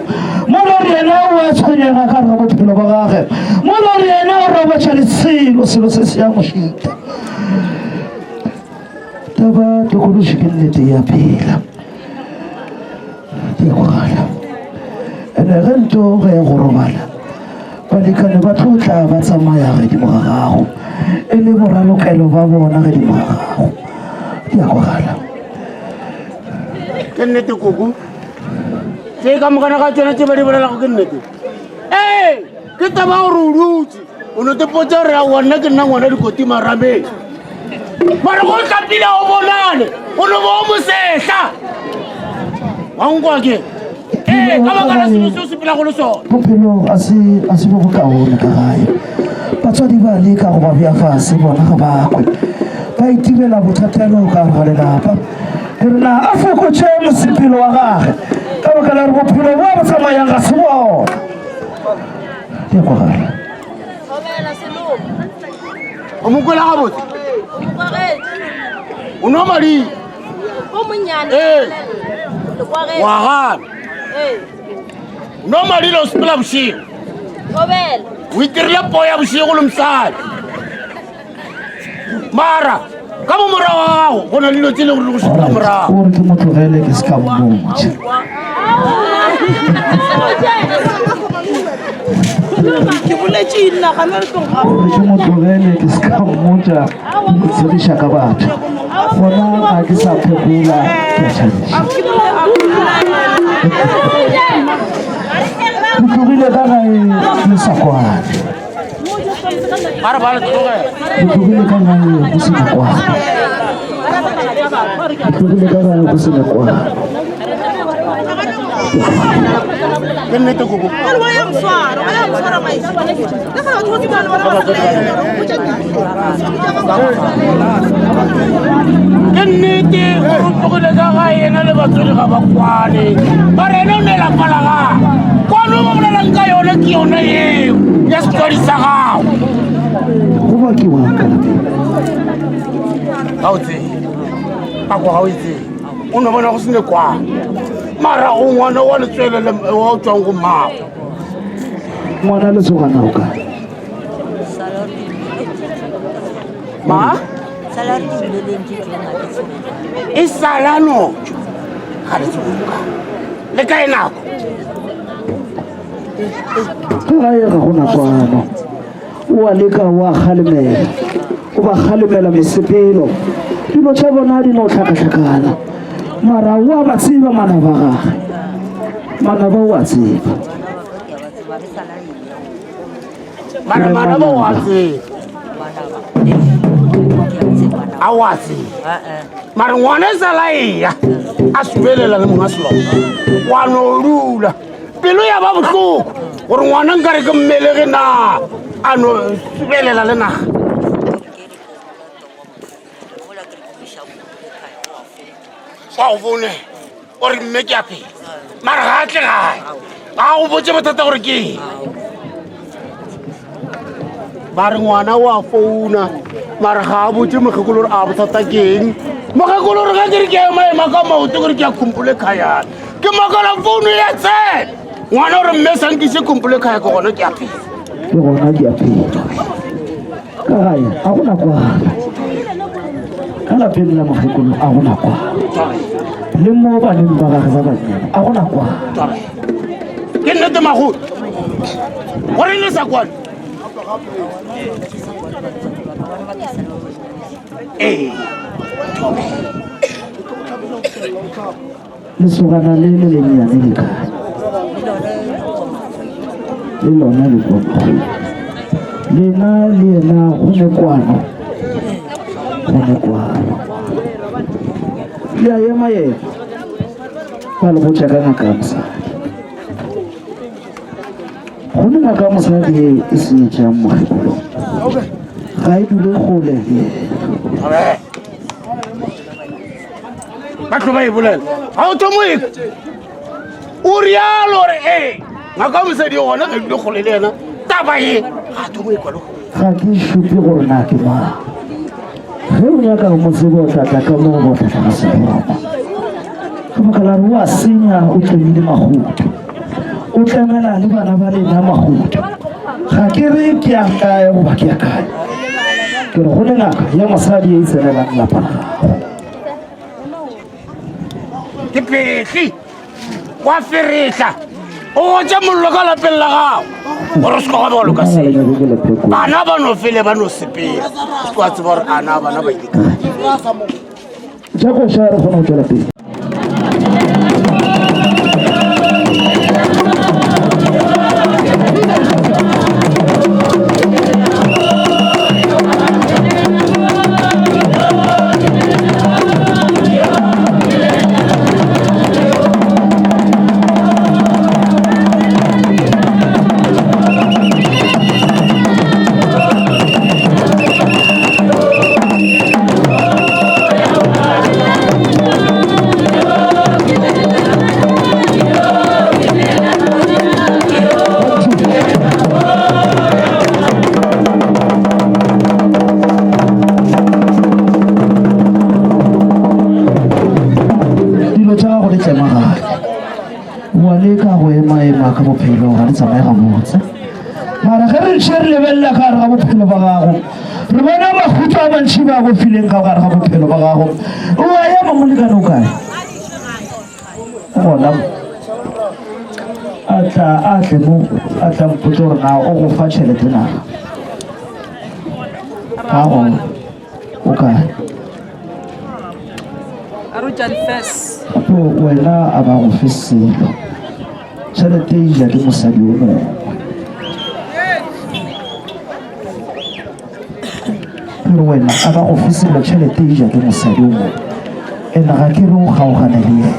Mola re yena o a tshwenyega ka re ga bophelo ba gage. Mola re yena o robatša le selo, selo se se ya mo šita. Taba tokološi ke nnete ya phela. Ke kwagala. Ene ge nto ge go robala, balekane ba tlo tla ba tsamaya gedimo ga gago, e le boralokelo ba bona gedimo ga gago. Di a kwagala. Ke nnete koko. Tse ka mokana ga tsona tse ba di bolelago ke nnete. Ee, ke taba gore o dutse. O no tepotsa gore aowa nna ke nna ngwana dikoti marameng. Mara go tlapile o bonane, o no bo o mosehla. Wa nkwa ke? Ee, ka baka la selo seo se phelago le sona. Bophelo a se a se bo bokaone ka gae. Batswadi ba leka go ba bea fase, bona ga ba kwe. Ba itirela bothatelo ka gare ga lelapa. Ke re na a fokotše mosepelo wa gage ka baka la gore bophelo bo a bo tsamayang ga se bona. Di a kwagala. O mo kwela gabotse? O nwa madi? Ee. Wa gana. O nwa madi le o sepela bošego. O itirile poo ya bošego le mosadi. Mara ka mo morago ga gago go na le dilo tse e le gore di go šetsa morago. O re ke mo tlogele ke se ka mmotša. Ke boletše nna ga re tlo O re ke mo tlogele ke se ka mmotša o tshegiša ka batho. Gona ga ke sa phekola ke a tšhabiša. Ke tlogile ka gae le sa kwane. Ba re ba le tlogela. Ke tlogile ka gae go se na kwane. Ke tlogile ka gae go se na kwane. Ke nnete koko. Ke nnete gore o tlogile ka gae yena le batswadi ga ba kwane. Mara ena o ne lapa la gagwe. Kwano ba bolelang ka yone ke yone eo ya setswadi sa gago. Go bakiwang ka lapeng? Ga o tsebe. Ka kwa ga o e tsebe. O no bona go se ne kwano. Mara o ngwana wa letswele le wa o tswang go mmago. Ngwana lesogana o kae? Ma? E sala no. Ga le tsebe o kae. Le kae nako? Ka gae ga go na kwano. O a leka o a kgalemela. O ba kgalemela mesepelo. Dilo tša bona di no hlakahlakana. Mara o a ba tseba manaba a gage. Manaba o a tseba. Mara manaba o a tseba. A o a tseba. Mara ngwana e sala eya a subelela le monga seloka. Wa no dula. Pelo ya ba bohloko gore ngwana nkare ke mmelege na. A no subelela le naga. Wa go founela o re mme ke a phela mara ga a tle gae ga go botse bothata gore ke eng ba re ngwana o a founa mara ga a botse mokgekolo gore a bothata ke eng mokgekolo gore ga ke re ke ema ema ka maoto gore ke ya khumpole khayana ke makala founu ya tsena ngwana gore mme sankise khumpole khaya ke gona ke a phela ke gona ke a phela ka gae a gona kwana ka lapeng la mokgekolo a gona kwana le mo baneng ba gage ba bannyane a gona kwana ke nnete magolo gore le sa kwane ee Lesogana le le lennyane le kae? Le lona le kwa makgweng. Lena le yena go ne kwano. Go ne kwano. Le a ema yena. Ba le botša ka ngaka ya mosadi. Go ne ngaka ya mosadi ye e senyetšang mokgekolo. Ga e dule kgole le yena. ba tlo ba e bolela ga o thomo e o rialo gore ee ngaka mosadi gona ga dule kgole le yena taba ye ga thomo e kwalo ga ke šupe gore na ke mang ge o nyaka go mo tseba o tlatla ka mo go tlatla ka seboma ka baka la re o a senya o tlemile magoto o tlemela le bana ba lena magoto ga ke re ke ya kae goba ke ya kae ke re go le ngaka ya mosadi e tsenelang lapa la gago Ke phehli wa feretla o gotse mollo ka lapeng la gago gore o se ka wa loka se bana ba no fele ba no sepela o se wa tseba gore ana bana ba ile kae. Tša koša re kgona go tšwela pele. Dilo tša gago di tlemagane. Wa leka go ema-ema ka bophelo ga di tsamaye gabotse. Mara ge re ntše re lebelela ka gare ga bophelo ba gago, re bona mahuto a mantši ba go fileng ka gare ga bophelo ba gago. O a ema molekane o kae? Gona a tla a tle mo a tla mpotsa gore na o go fa tšhelete na. Ga gona o kae? Gape wena a ba go fe selo. Tšhelete e ja ke mosadi o mongwe. Ke re wena a ba go fe selo tšhelete e ja ke mosadi o mongwe. Ene ga ke re o kgaogane le yena.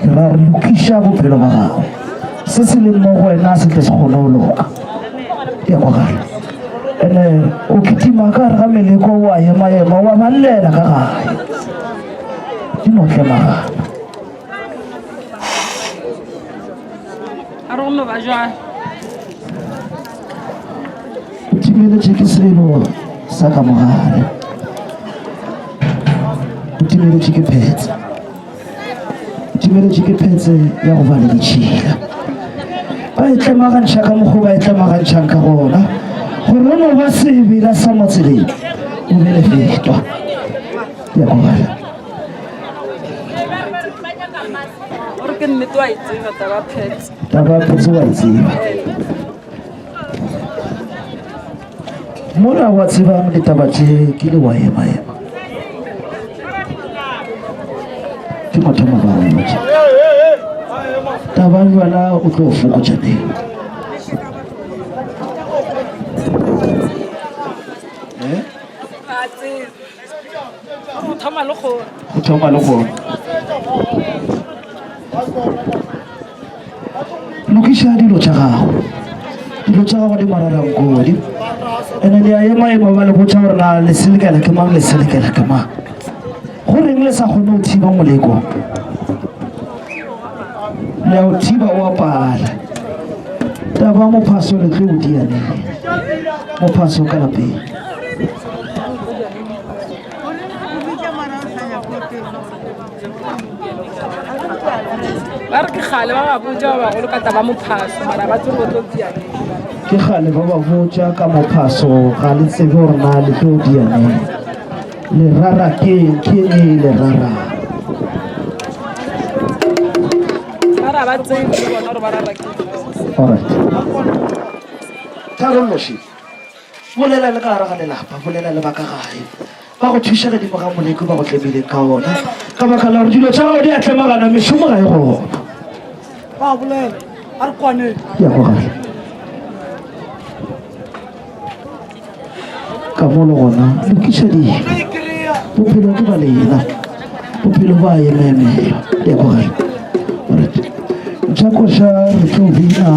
Ke ra re lokiša bophelo ba gago. Se se leng mo go wena se tle se kgone go loka. Ke a kwagala. Ene o kitima ka gare ga meleko wa ema-ema wa ba llela ka gae. Di no tlemagana. A re go no ba jwang? O timeletše ke selo sa ka mogare. O timeletše ke phetse. O timeletše ke phetse ya go ba le ditšhila. Ba e tlemagantšha ka mokgwa ba e tlemagantšhang ka gona. Gore o no ba sebela sa mo tseleng, o be lefetwa. Ke a kwagala. Gore ke nnete wa e tseba taba phetse. Taba phetse wa e tseba. Mola wa tsebang ditaba tše ke le wa ema ema. Ke mathomo ba go tše. Taba jwala o tlo fokotša neng. Eh? Go thoma le gona. Go thoma le gona. Lokiša dilo tša gago. Dilo tša gago di mararankodi. Ene le a ema-ema ba le botša gore na le selekela ke mang, le selekela ke mang. Go reng le sa kgone go thiba moleko? Le a o thiba o a pala. Taba mophaso le tlo o dia neng? Mophaso ka lapeng. Ba re ke kgale ba ba botša ba bagolo ka taba mophaso mara ba tsebe o tlo dia neng. Ke kgale ba ba botša ka mophaso ga le tsebe gore na le tlo dia neng. Le rara ke eng? Ke eng e le rarang? Ba re ga ba tsebe le bona gore ba rara ke eng. Alright. Tharollo še. Bolela le ka gare ga lelapa, bolela le ba ka gae. Ba go thuša godimo ga moleko ba go tlemileng ka ona. Ka baka la gore dilo tša gago di a tlemagana, mešomo ga e gona. Ba bolela, a re kwaneng. Ke a kwagala. Ka mo le gona, lokiša dilo. Bophelo ke ba lena. Bophelo ba emeemela. Ke a kwagala. Alright. Ntšha koša re tlo bina.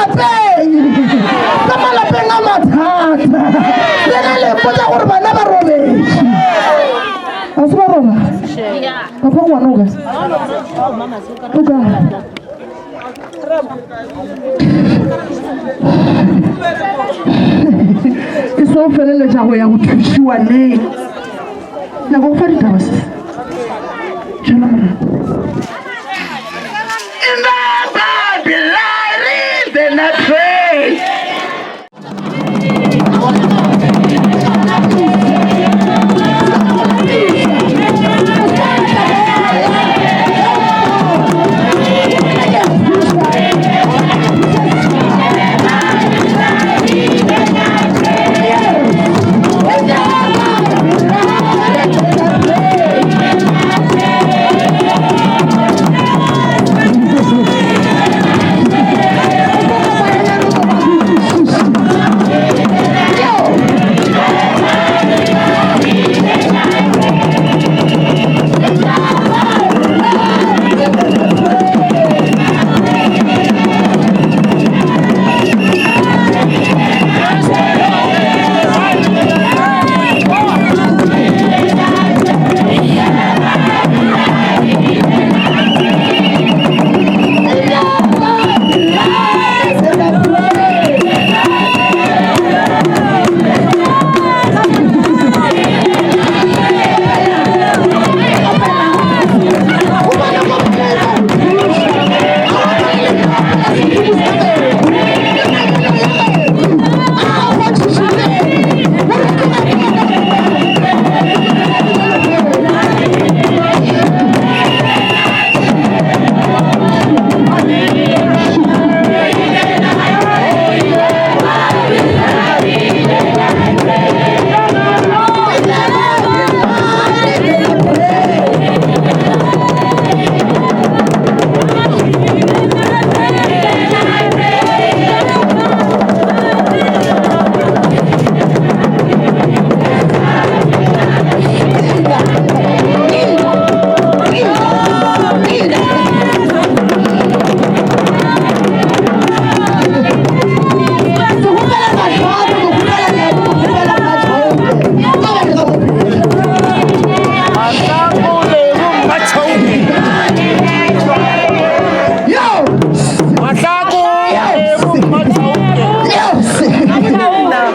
malapeng ka malapeng a mathata lena le mpotsa gore bana ba robetše ga se ba roba papa ngwana o kae o kae e se o feleletša go ya go thušiwa neng nyaka go fa ditaba se tšhela morago In the Bible, I read and I pray.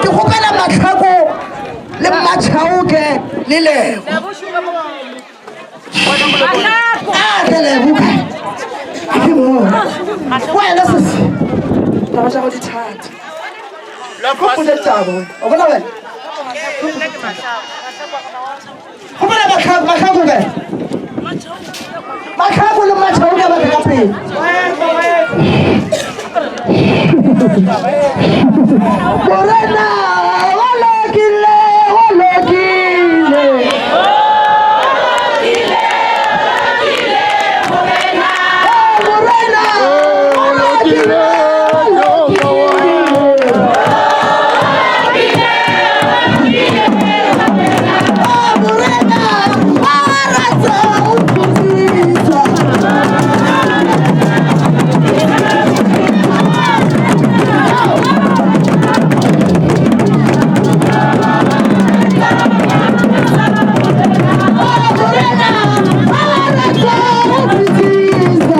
Ke kgopela matlhako le mmatšhaoke le lebo a tle lebo kae a ke mmona wena sese taba tša go di thata gopole taba o bona wena gopela matlhako matlhako kae matlhako le mmatšhaoke ba tle ka pele Morena o lokile o lokile Morena o lokile o lokile Morena a rata o phedisa. Morena a rata o phedisa.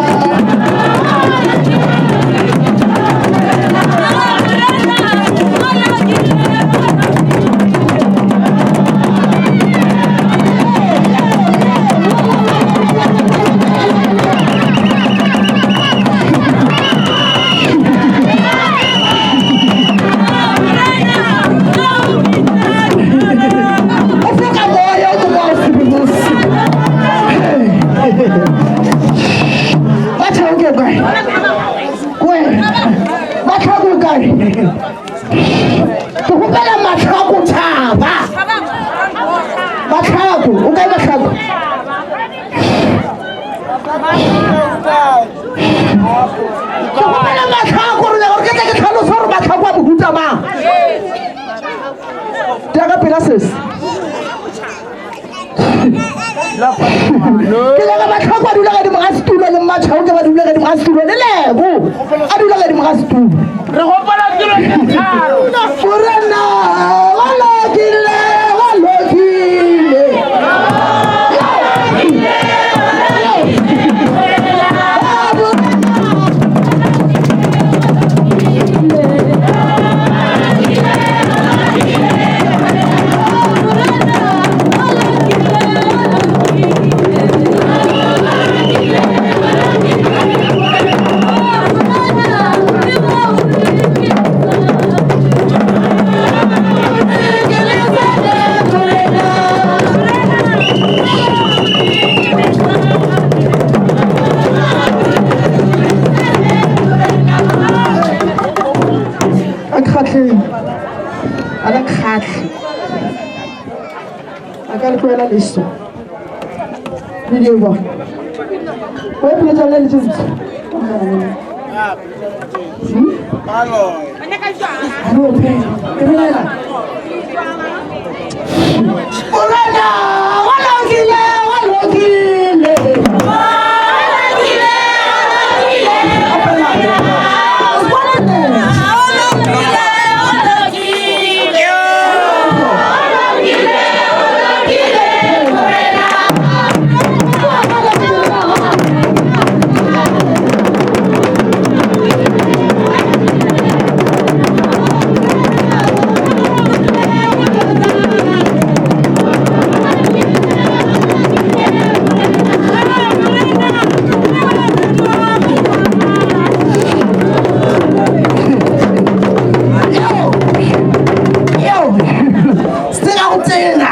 O foka moya o mongwe wa o sebelose. Matlhako kae? Wena, matlhako kae? Ke kgopela matlhako thaba. Matlhako, o kae matlhako? Ke kgopela matlhako gore gore ke tle ke tlhalose gore matlhako a mohuta mang. Tia ka pela sesi. Ke nyaka matlhako a dula godimo ga setulo le Bommatšhao ke ba dule godimo ga setulo le Lebo a dule godimo ga setulo. Re gopola dilo tše tharo. Morena wa lokile, wa lokile. A kgatlheng a le kgatlhe a ka le tlohela leso le di bona o pelo tša lena le tše ntsho Morena wa lokile, wa lokile. Se ga go tsena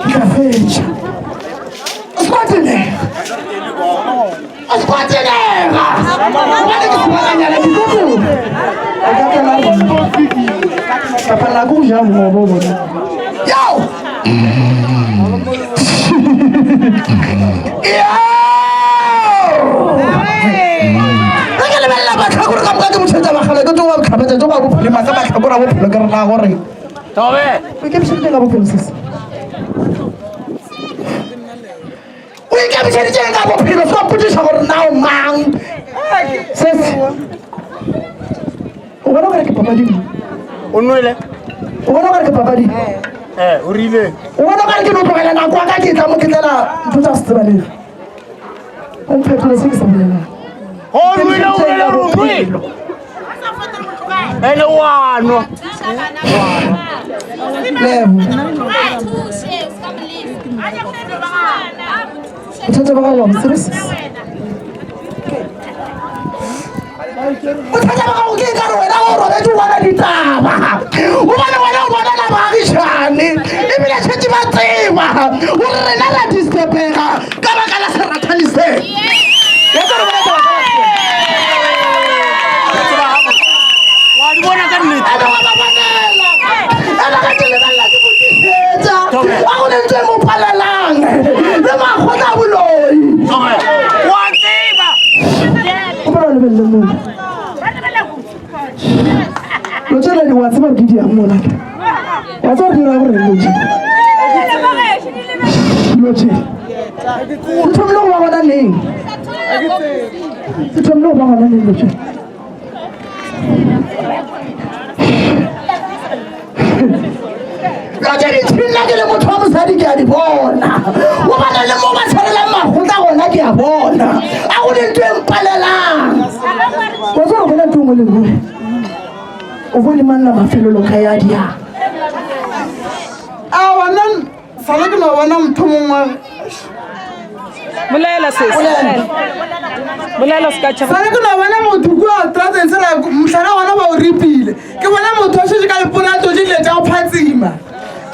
ke tla fetša o se kwa tenega o se kwa tenega gobane ke sebakanyana ke tlo o ka tsela kapa la ko ja mmobo bona yo ge ke lebelela matlhakore ka moka ke motšhetša bagale ke tsoga botlhabetsa tsoga bophelo maka matlhakore a bophelo ke rena gore Tobe. o ikemišeditše ka bophelo sese o ikemišeditše ka bophelo se wa mpotšiša gore na o mang sese o bona gore ke papadi O nwele? o bona gore ke papadi Eh, o rile. o bona gore ke no tlogela nako ya ka ke tla mo ke tlela ntho tsa se tseba leng o mphetole se ke se bolelang O nwele, o nwele, o nwele. Ene wa nwa. Lebo bothata ba gago wa bo tsebe sese bothata ba gago ke ka re wena o robetse o bona ditaba gobane wena o bonela baagišane ebile šetse ba tseba gore rena ra disturbega ka baka la serathane se. Ya tseba re bona taba tsa batho. Wa di bona ka nnete. Ene wa ba bonela. Ene ge ke lebelela ke botišetša. Ga go ne ntho e mo palelang. Le makgotla a boloi. Wa tseba. O bona o lebelele moo. Lo tšela di wa tseba gore ke di yang mola. Wa tseba gore di ra gore lo tše. Lo tše. Di thomile go ba gona neng? Di thomile go ba gona neng lo tše? Ka tše ditšhila ke le motho wa mosadi ke a di bona. Gobane le mo ba tshwarelang makgotla gona ke a bona. A go ne ntho e mpalelang. Wa tseba gore bona ntho e nngwe le nngwe. O bone manna mafelelong ge ya diang. A bona sale ke no bona motho mongwe. Bolela sesi. Bolela se ka tšhaba. Sale ke no bona motho kua strateng sela mohlala gona ba o ripile. Ke bona motho a šetše ka lepona a tlotše dilo tša go phatsima.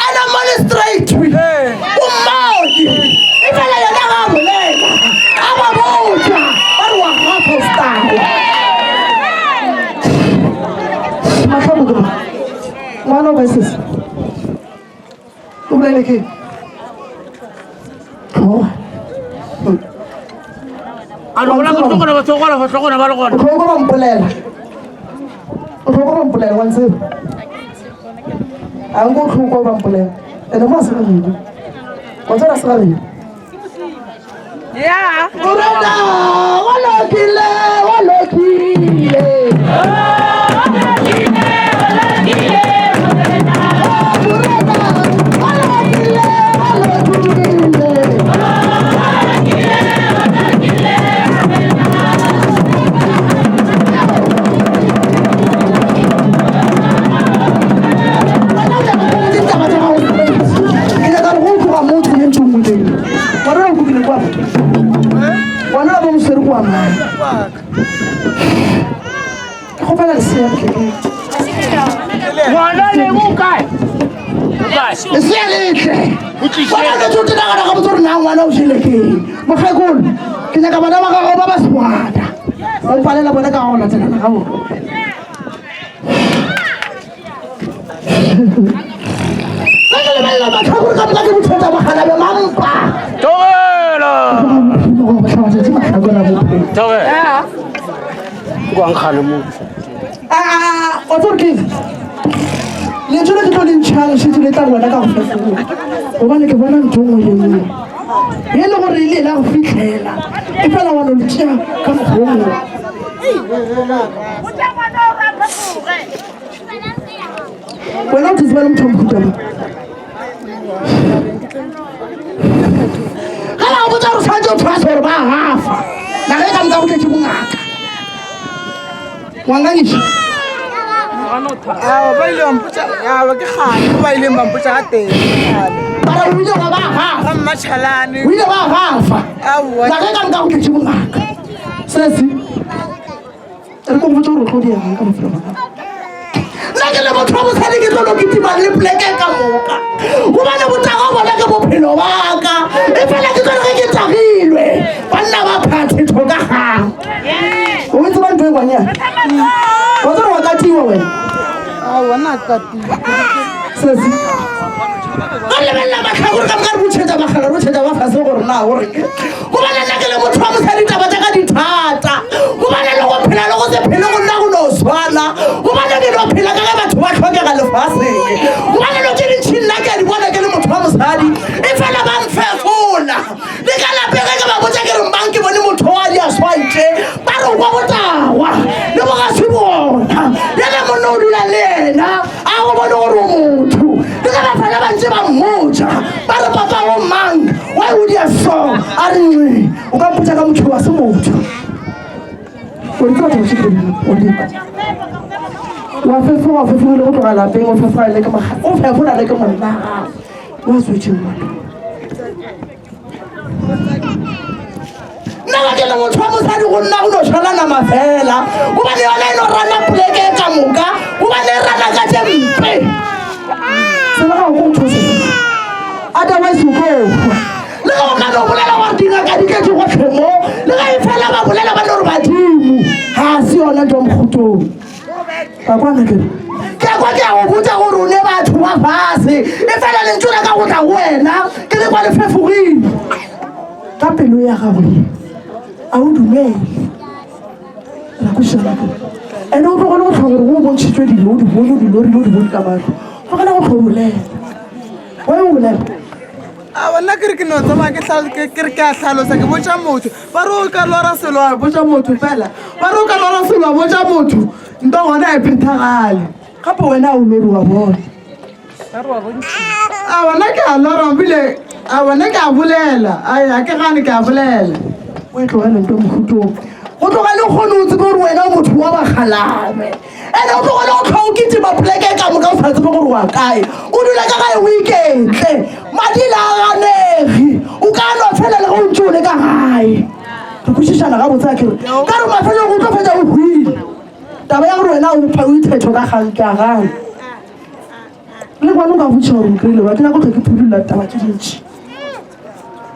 Ene mmone straight. O mmone. E fela yena ga a bolela. A ba botša. Ba re wa gafa o stala. Mahlo modimo. Ngwana o kae sesi? O bolele ke? Tloga. A re bona go tlogona ba tlogona ba tlogona ba le gona. O tlhoka ba mpolela. O tlhoka ba mpolela wa ntseba. A nko tlhoka ba mpolela. Ene mo a se gageno. Wa tseba se gageno. Yeah. Morena o lokile, o lokile. Morena o lokile, o lokile. Wena o nyaka go botša ditaba tša gago straight. Ke nyaka gore go tloga mo o tsene ntho nngwe le nngwe. Ngwana o kukile kwa. Ngwana wa bo moswere kwa mang. Ke kgopela lesea tle. Ngwana le o kae? Lesea le tle. Wena ke tsote nagana gabotse gore na ngwana o jele keng. Mokgekolo, ke nyaka bana ba gago ba ba sewata. O palela bona ka go latelana ga bona. Ge ke lebelela mahlakore ka moka ke bothata bogala bja mampa. Thobela. Matsatsi mahlakore a bophelo. Thobela. Kwa nkgale mo. Ah, wa tseba gore ke eng? Lentšu le ke tlo le ntšhang šetše le tla go wena ka go fefoga. Gobane ke bona ntho nngwe le nngwe e le gore e le la go fihlela e fela wa no le tšea ka mokgwa o mongwe. Wena o tseba le motho wa mohuta mang? Ge ba go botsa gore tshwanetse o thwase gore ba gafa naga e ka moka go tletše bongaka. Ngwanganyiša. Awa ba ile ba mpotša awa ke kgale ba ileng ba mpotša ga teng kgale. Mara o ile wa ba gafa. Ga mmatšhalane. O ile wa gafa. Aowa. Naga e ka moka go tletše bongaka. Sesi. Re ko go botša gore o tlo diang ka bophelo ba gago. Nna ke le motho wa mosadi ke tlo no kitima le poleke ka moka. Gobane botago bona ke bophelo ba ka. E fela ke tlo re ge ke tagilwe. Banna ba phathe thoka gang. O e tseba ntho e kwanyana? Wa tseba wa katiwa wena? Aowa nna ke katile. Sesi. Ba lebelela mahlakore ka moka re botšhetša magala re botšhetša ba fase gore na gore gobane nna ke le motho wa mosadi taba tša ka dithata gobane le go phela le go se phele go nna go no swana gobane ke no phela ka ge batho ba tlhokega lefaseng gobane lo tše dintšhi nna ke a di bona ke le motho wa mosadi e fela ba mfefola le ka lapeng ge ke ba botša ke re mang ke bone motho wa di a swantše ba re kwa botagwa le bo ga se bona yena monna o dula le yena a go bone gore o motho le ka bafana ba ntse ba mmotša ba re papa go mang wa o dia so a re nwe o ka mpotša ka motho wa se motho o ntse batho ba tše o dikwa wa fefoga o fefogile go tloga lapeng o fefoga le ke o fefola le ke monna wa tswetšeng ngwana nna ga ke le motho wa mosadi go nna go no šala nama fela gobane yona e no rana poleke ka moka gobane e rana ka tše mpe sela ga go motho se otherwise o ko hwa le ge o ka no bolela gore dingaka di tletše gotlhe mo le ge e fela ba bolela ba no re badimo ga se yona ntho mokgotong Ka kwana ke ke kwa ke a go botša gore o ne batho ba fase e fela lentšu la ka go tla go wena ke le kwa le fefogile ka pelo ya gago ye a o dumele ra kwešišana ke ene o tlogele go tlhoka gore go bontšhitšwe dilo o di bone o di lorile o di bone ka mahlo tlogela go tlho bolela wa o bolela Aowa nna ke re ke no tsamaya ke hla- ke ke re ke a hlalosa ke botša motho ba re o ka lora selo wa botša motho fela ba re o ka lora selo wa botša motho nto gona e phethagale gape wena o lori wa bona aowa nna ke a lora ebile aowa nna ke a bolela ai ga ke gane ke a bolela o e tlogele nto mohutong go tloga le kgone o tsebe gore wena o motho wa bakgalame ene o tlogele go tlhoa o kitima poleke ka moka o sa tsebe gore wa kae o dula ka gae o iketle madi le a ganegi o ka no fela le ge o ntse o le ka gae re kwešišana gabotse a kere ka re mafelong o tlo fetsa o hwile taba ya gore wena o ithetho ka gang ke a gane le kwane o ka botša gore o kry-ile ba ke nyako tlho ke phudula taba tše dintši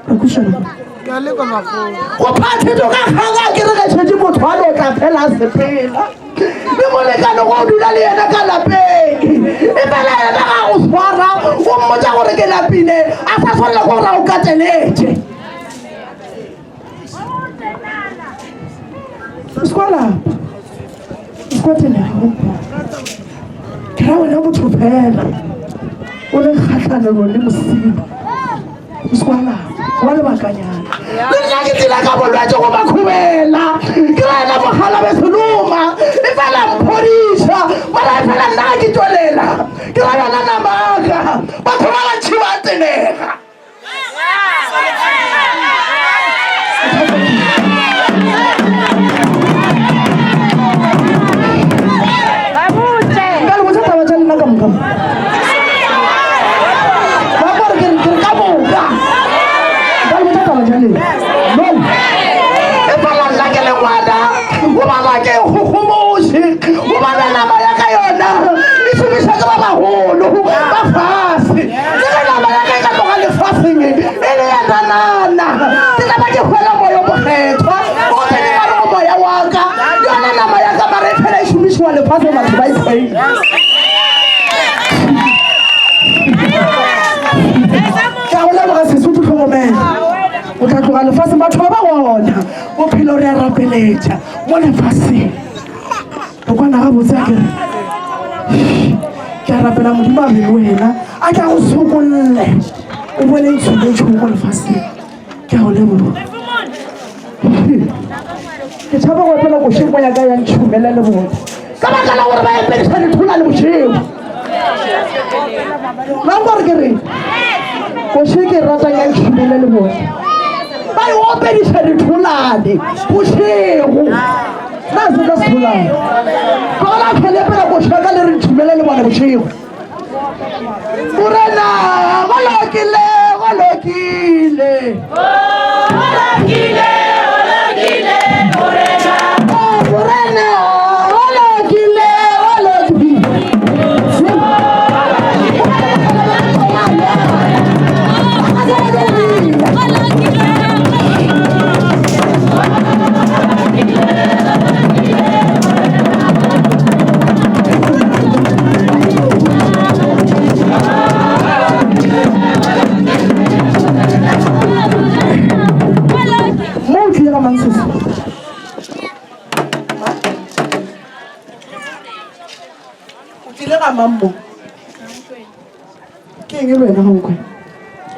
re kwešišana ke a lekwa magolo go phathetso ka kgang a ke re ge tšhetše motho a no tla phela a sepela le molekane go dula le yena ka lapeng e fela yena ga go swara o mmotsa gore ke lapile a sa swanela ko gore a o kateletše o se kwa lapa o se kwa tenega gompa ke ra wena motho fela o le kgatlhanelo le mosimo o se kwa lapa wa lebakanyana Le nna ke tsela ka bolwetše go makhubela. Ke ra yena mogalabe seloma. E fela mphodiša. Mara e fela nna ga ke tšwelela. Ke ra yona namaka. Batho ba bantši ba tenega. Nka le botša taba tša lena ka moka. Ba gore ke re ke re ka moka. Nka le botša taba tša lena. No. E fela nna ke le ngwana, goba ga ke kgogomoše, goba na nama ya ka yona e šomiša ke ba bagolo ba fase. Le ge nama ya ka e ka tloga lefaseng e le ya nanana, ke tla ba ke hwela moya o mokgethwa o tsene ka go moya wa ka. Yona nama ya ka mara e phela e šomišiwa lefaseng batho ba e hwele. Ke a go leboga Sesotho tlhokomela. O tla tloga lefaseng batho ba ba gona. Bophelo re a rapeletša mo lefaseng. Re kwana gabotse a ke re. Ke a rapela Modimo a be le wena a tla go sokolle o bone ntšholo tšholo mo lefaseng. Ke a go leboga. Ke tšhaba go opela košeng ya ka ya ntšhomela le bone ka baka la gore ba epediša dithola le bošego. Ba gore ke reng? Koše ke ratang ya ntšhomela le bone ba e opediša ditholane bošego. Na se ka setholane tlogela tlhole pela koše ka le re ntšhomele le bone bošego. Morena go lokile go lokile. Go lokile go lokile Morena. Morena go lokile go lokile. Mo o tlile ga mang sesi? O tlile ga mang mo? Ke eng e le wena ga nkwe?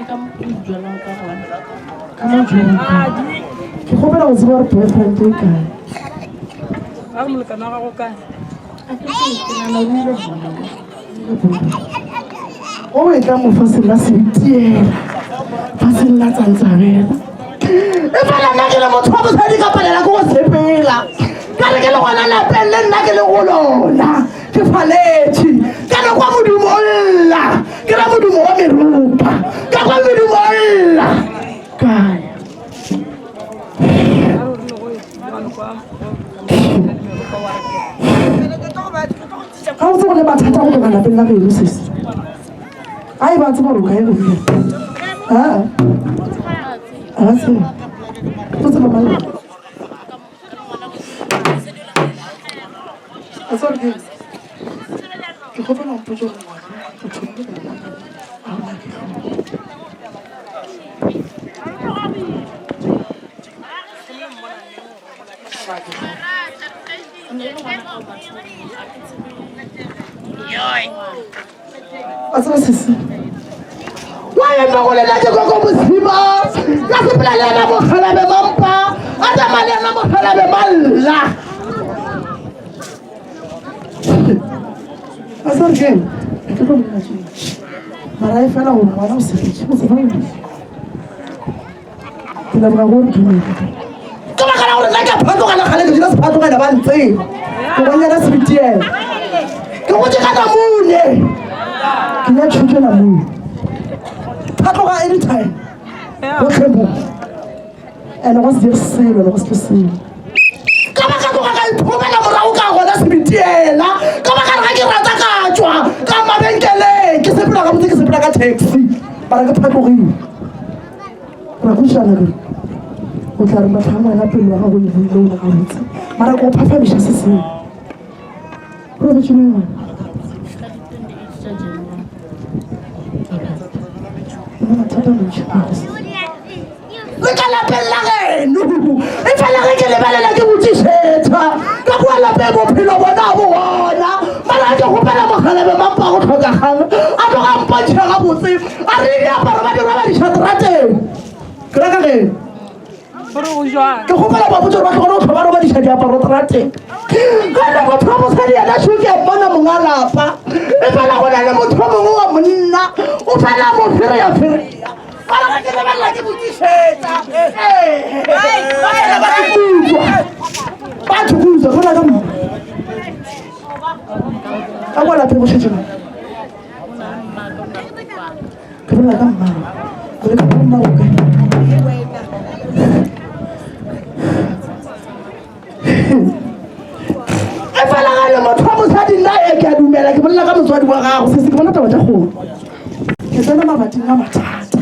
Ka mo jwalang ka gona. Ke kgopela go tseba gore boyfriend e kae. Ba re molekane wa gago kae? O e tla mo faseng la sebitiela, faseng la tsantsabela. E fela nna ke le motho wa mosadi ka palela ke go sepela. Ka re ke le gona lapeng le nna ke le go lona. Ke faletše. Ka re kwa modumo o lla. Ke ra modumo wa meropa. Ka kwa modumo o lla. Kae? Ga o tse go le mathata go tloga lapeng la geno sesi. A e ba tseba gore o kae gomme. Aa. A ba tsebe. O tseba mang? A tseba gore ke eng? Ke kgopela o mpotše gore ngwana o thomile go mmona a gona ke hloko. A tseba sesi wa ema go lela ke koko mosima ka sepela le yena mogalabe mampa a tsamaya le yena mogalabe malla a sa re keng ke tlo bolela tše mara e fela gore ngwana o sepetse o tseba Ke leboga go re dumela. Ka baka la gore nna ke a phatloga le kgale ke dula sephatlogela ba ntseba. Ke bonyana sebitiela. Ke gotse ka namune. Ke ya tšhutše namune. Phatloga anytime. Gotlhe mo. And go se dire selo le go se tle selo. Ka baka tloga ka iphomela morago ka gona sebitiela. Ka baka re ga ke rata ka tšwa ka mabenkeleng. Ke sepela gabotse ke sepela ka taxi. Mara ke phatlogile. Ra kwešišana ke o tla re matlha ngwana pelo ya gago e buile o le gabotse mara ko phaphamiša se sengwe robetše le ngwana mathata mantši le ka lapeng la geno e fela ge ke lebelela ke botšišetša ka kua lapeng bophelo bona bo gona mara ke kgopela mogalebe mampa go tlhokagang a tloga mpontšhe gabotse a re diaparo ba di robadiša terateng ke raka geno. jwang Ke kgopela ba botse gore ba tlogele go tlhoba ba robadiša diaparo trateng. Ge le motho wa mosadi yena šo ke a mmona monga lapa. E fela go na le motho o mongwe wa monna o fela mo fereya fereya. Mara ge ke lebelela ke botšišetša. Ee. Ba fela ba thukutswa. Ba thukutswa go na ka mo. Ka kwa lapeng go šetše mang? Ke bolela ka mmago. O le ka go mmago kae? E fela ga le motho wa mosadi nna e ke a dumela ke bolela ka motswadi wa gago se se ke bona taba tša kgolo. Ke tsena mabating a mathata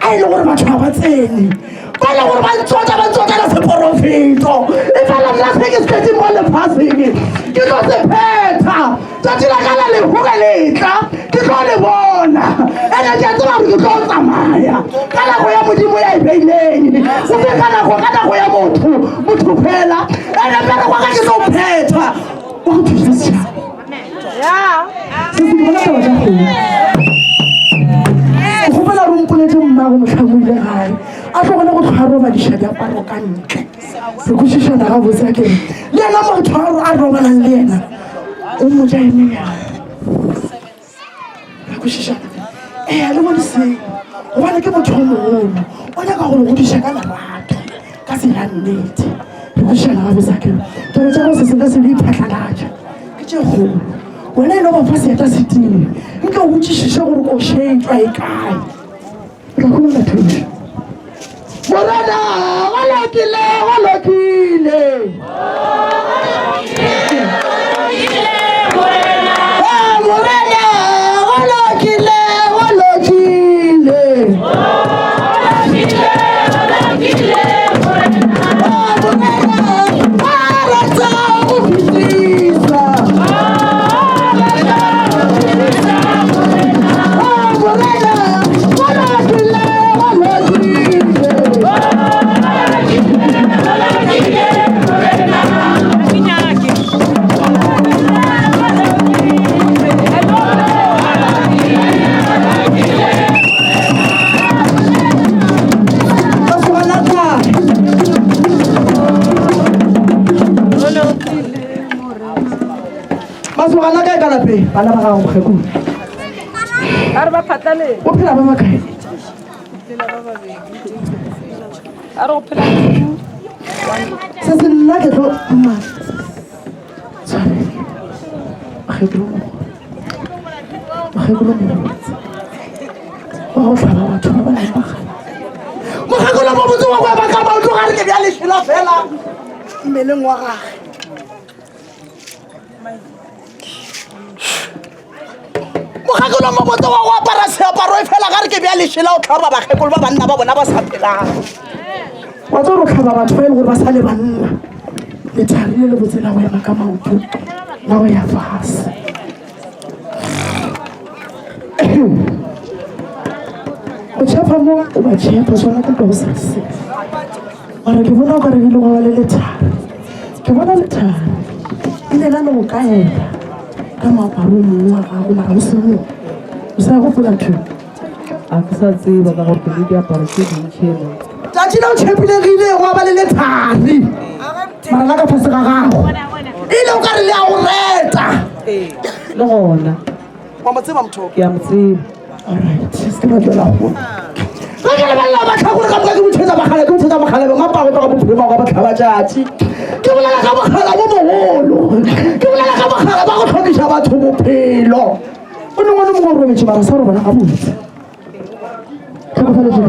a e le gore batho ga ba tsene ba e le gore ba ntsota ba ntsotela seporofeto e fela nna se ke se tletseng mo lefaseng ke tlo se phetha tsatsi la ka la lehu ge letla ke tlo le bona ene ke a tseba gore ke tlo tsamaya ka nako ya modimo ya e beileng o se ka nako ka nako ya motho motho fela ene mmereko wa ka ke tlo phetha wa go thusa setšhaba se se di bona taba tša kgomo o kgopela re mpoletse mmago motlhang o ile gae a tlogele go tlhwa robadiša diaparo ka ntle re kwešišana gabotse a kere le yena motho a robalang le yena o mo ja emenyana re kwešišana ee le bone seo gobane ke motho o mogolo o nyaka go le godiša ka lerato ka tsela nnete re kwešišana gabotse a kere taba tša go se se ka se di iphatlalatša ke tše kgolo wena e no ba fa seeta se tee nke o botšišiše gore košetšwa e kae o tla humana thušo morena go lokile go lokile morena go lokile go lokile Masogana kae ka lapeng bana ba gago mokgekolo a re ba phatlaleng o phela ba bakae a re go phela se se nna ke tlo mma tshware mokgekolo mokgekolo mobotse wa go tlhaba batho ba ba leng bagala mokgekolo mobotse wa go ema ka maoto ga re ke bja lešela fela mmeleng wa gage mokgekolo mobotse wa go apara seaparo e fela ga re ke bja lešela o tlhaba bakgekolo ba banna ba bona ba sa phelang wa tse gore tlhaba batho ba e le gore ba sa le banna lethari le le botse la go ema ka maoto la go ya fase go tshepa mo o ba tshepa swana ka go sa se mara ke bona o ka re ile go ba le lethari ke bona lethari ile la le go kaela ka moaparo mongwe wa gago mara o se mo o sa gopola ntho a ke sa tseba ka gore ke le diaparo tse dintšhi ene tšatši la o tšhepilegile go ba le lethari mara la ka fase ga gago ile o ka re le a go reta le gona wa mo tseba motho ke a mo tseba alright se ke ba tswela go ga ke lebelela matlhakore ka moka ke botšhetsa mogala ke botšhetsa mogala be mapa go tloga bophelo ba go botlhabatšatši ke bolela ka mogala bo mogolo ke bolela ka mogala ba go tlhokiša batho bophelo o ne ngwane mongwe o robetše mara sa robala gabotse tlhokofaletše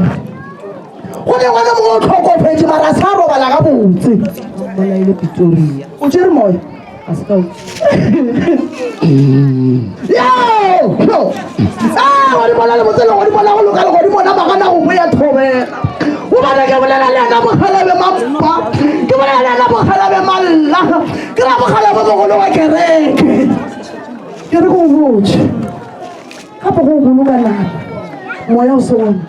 go ne ngwane mongwe o tlhokofetše mara sa robala gabotse bolaile Pretoria o tšere moya a se ka godimo la lebotse legodimo la go loka legodimo la magana go boya thobela gobane ke bolela le ena bogalabe mampa ke bolela le ena bogalabe malla ke ra bogalabe bogolo wa kereke ke re ko botse gape go boloka nama moya o se gona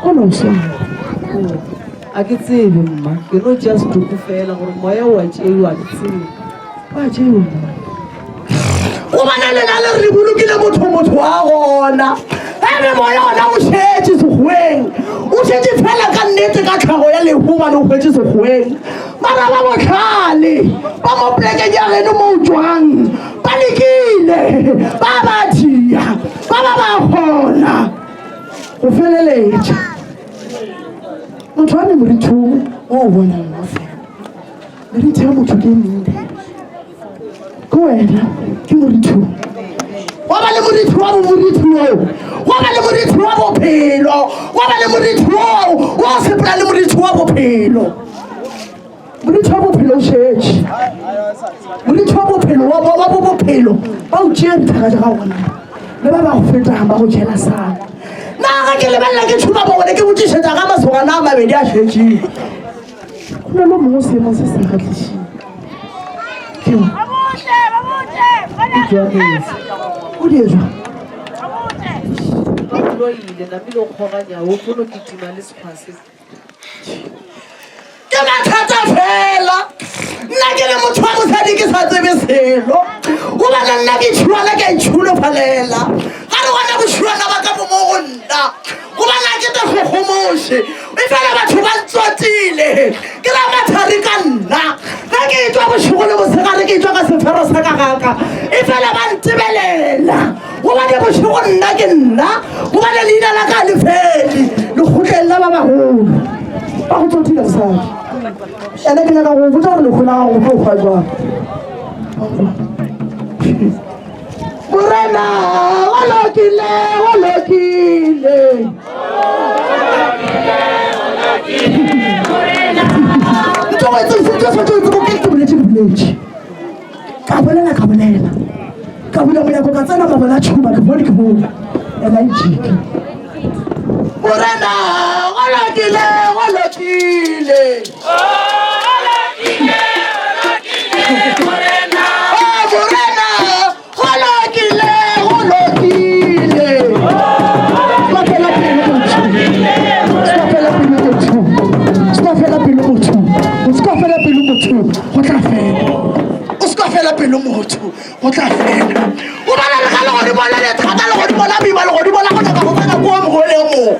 o ne o swana a ke tsebe mma ke no tšea setopo fela gore moya o a tšeiwa ke tsebe wa tšeiwa gobane lena le re bolokile motho motho wa gona ge Nkabe moya ona o šetše sekgoweng, o šetše fela ka nnete ka tlhago ya lehu gobane o hwetše sekgoweng. Mara ba bohlale ba mo polekeng ya geno mo o tšwang ba lekile, ba ba tia, ba ba ba kgona go feleletša. Motho wa me morithi o o bonang mo fela. Merithi ya motho ke e menne. Ke wena, ke morithi wo. Wa ba le morithi wa bo morithi wo. Wa ba le morithi wa bophelo. Wa ba le morithi wo. Wa sepela le morithi wa bophelo. Morithi wa bophelo o šetše. Morithi wa bophelo wa wa bo bophelo ba o tšea dithaka tša gago gona. Le ba ba go fetang ba go jela sana. Na ga ke lebelela ke tšhuba bone ke botšišetša ga masogana a mabedi a šetšeng. Go na le mongwe seemong se se kgatlhišeng. Ke o di jwa. Ke mathata fela. Nna ke le motho wa mosadi ke sa tsebe selo. Gobane nna ke tšhuana ke a itšhulofalela. Ga re gona bošuana ba ka bo mo go nna. Gobane a ke te kgokgomoše. Efela batho ba ntsotile. Ke ra mathari ka nna. Ge ke etšwa bošego le mosegare ke etšwa ka sefero sa ka gaka. Efela ba ntebelela. Gobane bošego nna ke nna. Gobane leina la ka le fele. Lekgotleng la ba bagolo. Ba go tsotile mosadi. Ene ke nyaka go botša gore lehu la gago o tlo hwa jwang. Morena o lokile, o lokile. Ka bolela ka bolela ka bula monyako ka tsena mabona a tšhuma ke bone ke bone ena ijike morena o lokile o lokile Fela pelo motho go tla fela o bala le ga legodimo le lethata legodimo la boima legodimo la go nyaka go tsena kua mogole yo mongwe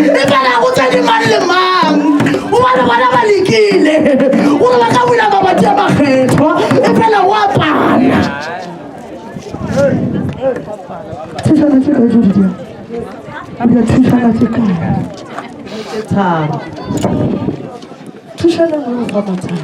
e fela go tsene mang le mang o bana bona ba lekile gore ba ka bula mabati a makgethwa e fela go a pala thušana tše kae tšo di dira ebile thušana tše kae tše tharo thušana go fa mathata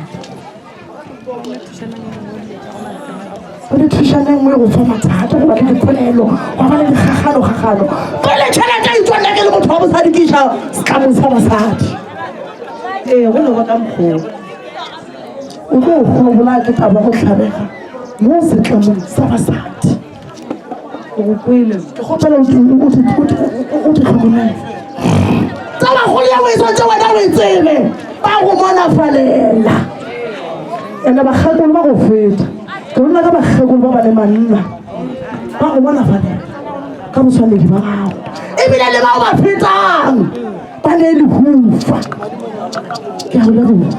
O le thušana nngwe go fa mathata go ba le dipolelo gwa ba le dikgagano-gagano pele tšhelete e tswa nna ke le motho wa mosadi ke iša setlamong sa basadi Ee, go no ba ka mokgwa o tlo go bolaya ke taba go tlhabega mo setlamong sa basadi o go kwele ke kgopela o di tlhokomele tabakgolo ya o e swantse wena o e tsebe ba go monafalela ene bakgekolo ba go feta ke bolela ka bakgekolo ba ba le manna ba go monafalela ka boswanedi ba gago ebile le bao ba fetang ba ne lehufa ke a go leboga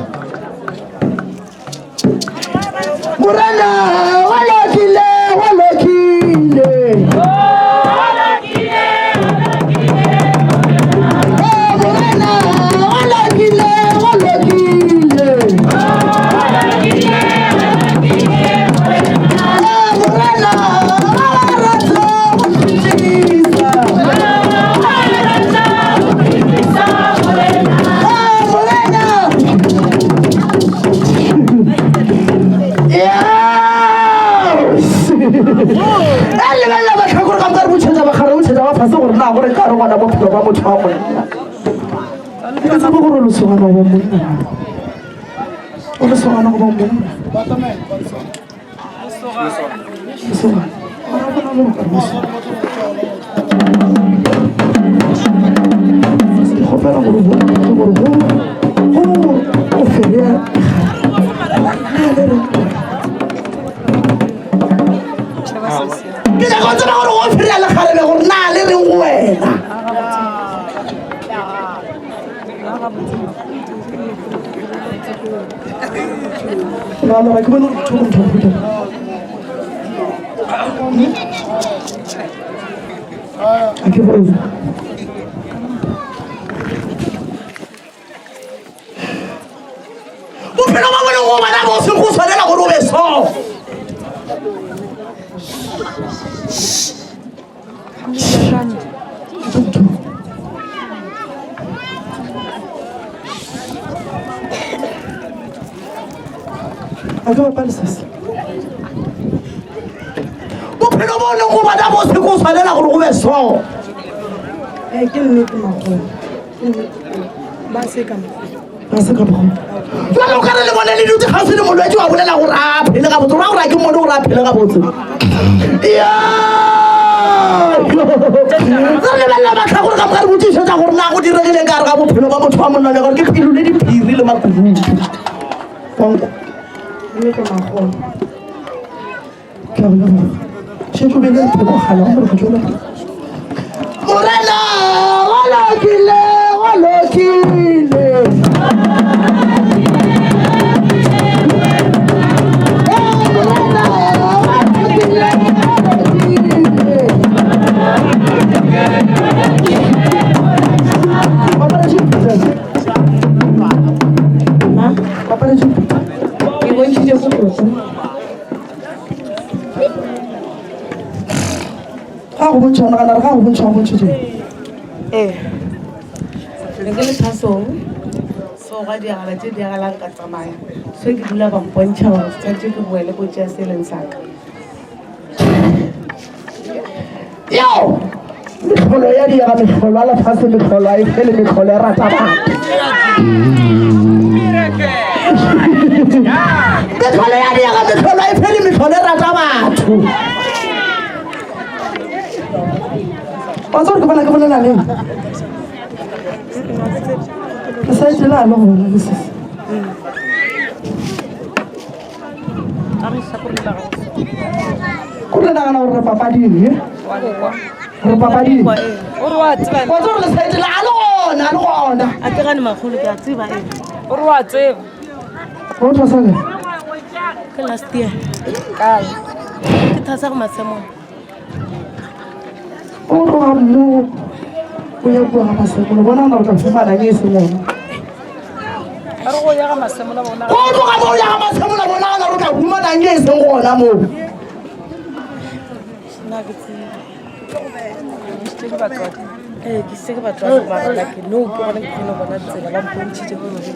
Morena o lokile, o lokile. Oh, Morena o lokile, o lokile. Oh, Morena o rata go phedisa. Oh, Morena. Yes! E lebelela mahlakore ka moka re botšhetša bakgare botšhetša ba fase gore na gore ka re gona bophelo ba motho wa monna ke tsebe gore o lesogana goba monna o lesogana goba monna lesogana ke kgopela gore gore go o ferea ke nyaka go tseba gore o ferea lekgarebe gore na le reng go wena mara ke bone gore motho motho A ke bolele. Bophelo ba bone go bana bo se go tshwanela gore o be so. A ke bapale sese. Bophelo bo leng go bana bo se go tshwanela gore go be so. Ee, ke nnete makgolo. Ke nnete. Ba se ka mokgwa. Ba se ka mokgwa. Jwale o ka re le bone le dutse kgauswi le molwetši wa bolela gore a phele gabotse, o ra gore a ke mmone gore a phele gabotse. Ya! Re lebelela mahlakore ka moka re botšišetša gore na go diregileng ka gare ga bophelo ba motho wa monna gore ke pelo le diphiri le makunutu. Wanko. Nnete makgolo. Ke a go leboga. Šetše o bele pheko kgale gore ke tšwele. Morena wa lokile, wa lokile. Morena wa lokile, wa lokile. Ke bontšhitše ko koko. Ga go bontšha o nagana gore ga go bontšha go bontšhitše. Ee. Ne ke le phasong so gwa diagala tše diagalang ka tsamaya so ke dula ba mpontšha gore tshwanetse ke boele ko tšea se leng sa ka. Yo! Mehlolo ya diega mehlolo ya lefase mehlolo a e fele mehlolo e rata batho. Mehlolo ya diega mehlolo a e fele mehlolo e rata batho. Wa tseba gore ke bona ke bolela leng? Ke sa etše la le gona le sese. Ko re nagana gore re papading e re papading O re wa tseba. wa tseba gore lesaete la a le gona a le gona A ke gane makgolo ke a tseba ee. O re wa tseba. o thwasa kae Ke last year. Kae? Ke thasa go masemola. O tloga mo o ya kua ga masemola bona ona o tla fumana ke e seng gona Ba re go ya ga masemola bona. Go tloga mo o ya ga masemola bona ona o tla fumana ke e seng gona moo. Nna ke tsebe. Ke batswadi. Ee, ke se ke batswadi mara like no ke gona ke kgone go bona tsela ba mpontšhitše ko gore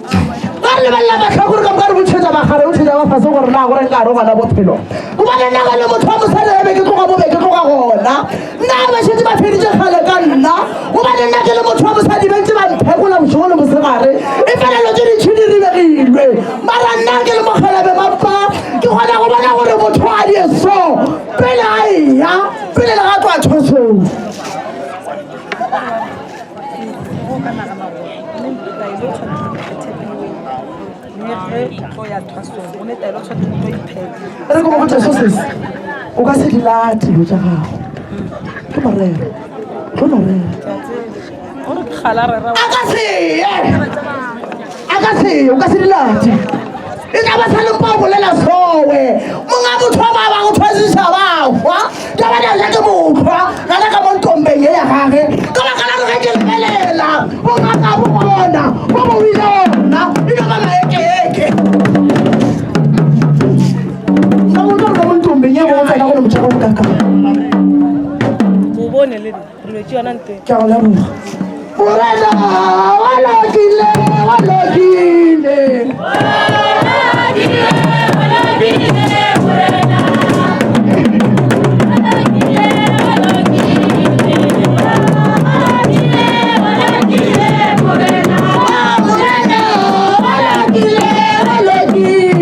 Ba re lebelela mahlakore ka moka re botšhetša bagare o tšhetša ba fase gore na gore nka re gona bophelo gobane nna gale motho wa mosadi be ke tloga mo be ke tloga gona nna ba šetše ba feditše kgale ka nna gobane nna ke le motho wa mosadi ba ntse ba mphekola bošego le mosegare e fela lo tše dintšhi di ribegilwe mara nna ke le mokgalabe mapa ke kgona go bona gore motho a die so pele a eya pele le ga tloa thosong. Re ko botša so sese o ka se di late dilo tša gago ke morero ke morero a ka se ye a ka se ye o ka se di late e tla ba sa lempa o bolela sowe monga motho wa ba ba go thwasiša ba hwa taba di ja ke motlhwa gana ka mo ntombeng ye ya gage ka baka la gore ge ke lebelela bongaka bo gona bo bo ile ona e no ba maekeke ka botsa gore ka mo ntombeng ye bo tsena go le motšhego o kakang go bone le nna re lwetse yona ntwe ke a go leboga morena wa lokile wa lokile Morena wa lokile wa lokile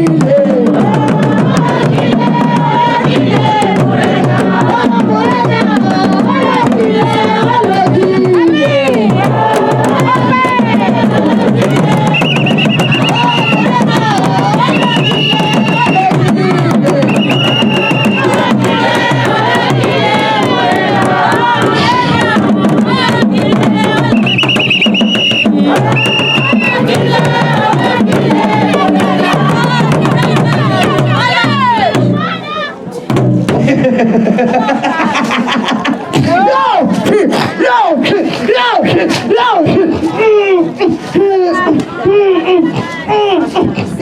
Yo,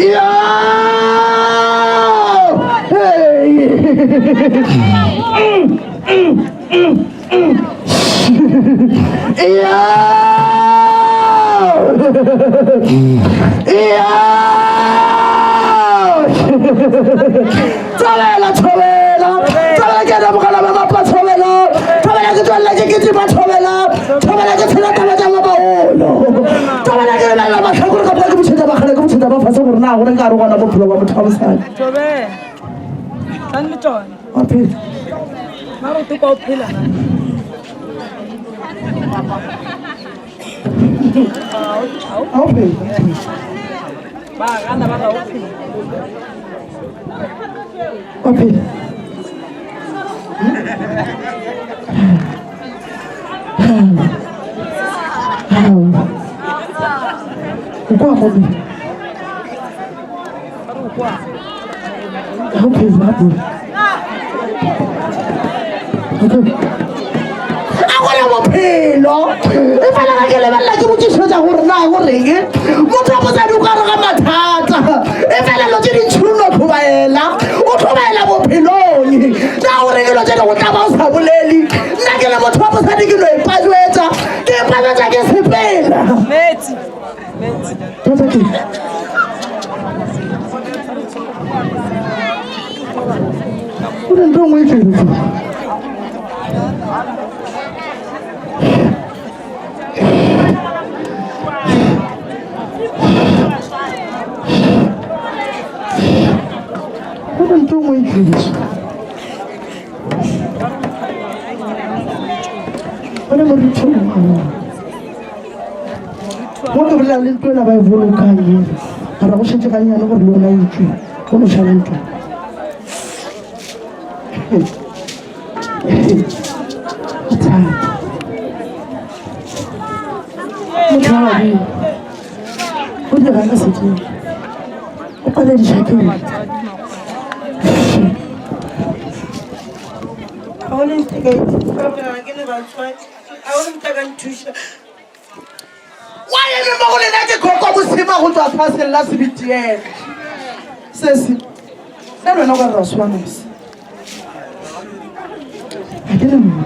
Yo! Hey! Yo! Yo! Thobela, thobela, thobela ke ena mogala ba mapa thobela, thobela ke tswelela ke ketima thobela, thobela ke tshela taba tša ba bagolo, thobela ke lebelela mahlakore ka moka ke botšhetša bakgale ke botšhetša ba fase gore na gore nka re gona bophelo ba motho wa mosadi. Thobela. Tlang le tšona. Wa phela. Mara o tokwa o phela na. A o phela. Ba gana ba ra o phela. Wa phela. O kwa gomme. Ga o phele ga pole. A gona bophelo e fela ga ke lebelela ke botšišetša gore na go reng motho wa mosadi o ka re ga mathata e fela lo tse dintšhuno tlhobaela o tlhobaela bophelong na o reng lo tse di go tlaba o sa bolele nna ke le motho wa mosadi ke no ipajwetsa ke ipajwetsa ke sepela Metsi. Metsi. Thata ke o re ntho e nngwe e tšweletse o re ntho e nngwe e tšweletse o ne moritho o mongwe mo ke bolela le ntlo ela ba e bolokang ela mara go šetše gannyane gore le yona e tswe go no šala ntlo motho wa badimo o dira ka sedimo o palediša ke eng ga o le ntekaitlhokana ke le batswadi ga o le motaka nthuša Wa eme mo go lena ke khoko mosima go tswa faseng la sebitiele. Sesi, nna le wena o ka re ra swana mose. Ga ke ne mma,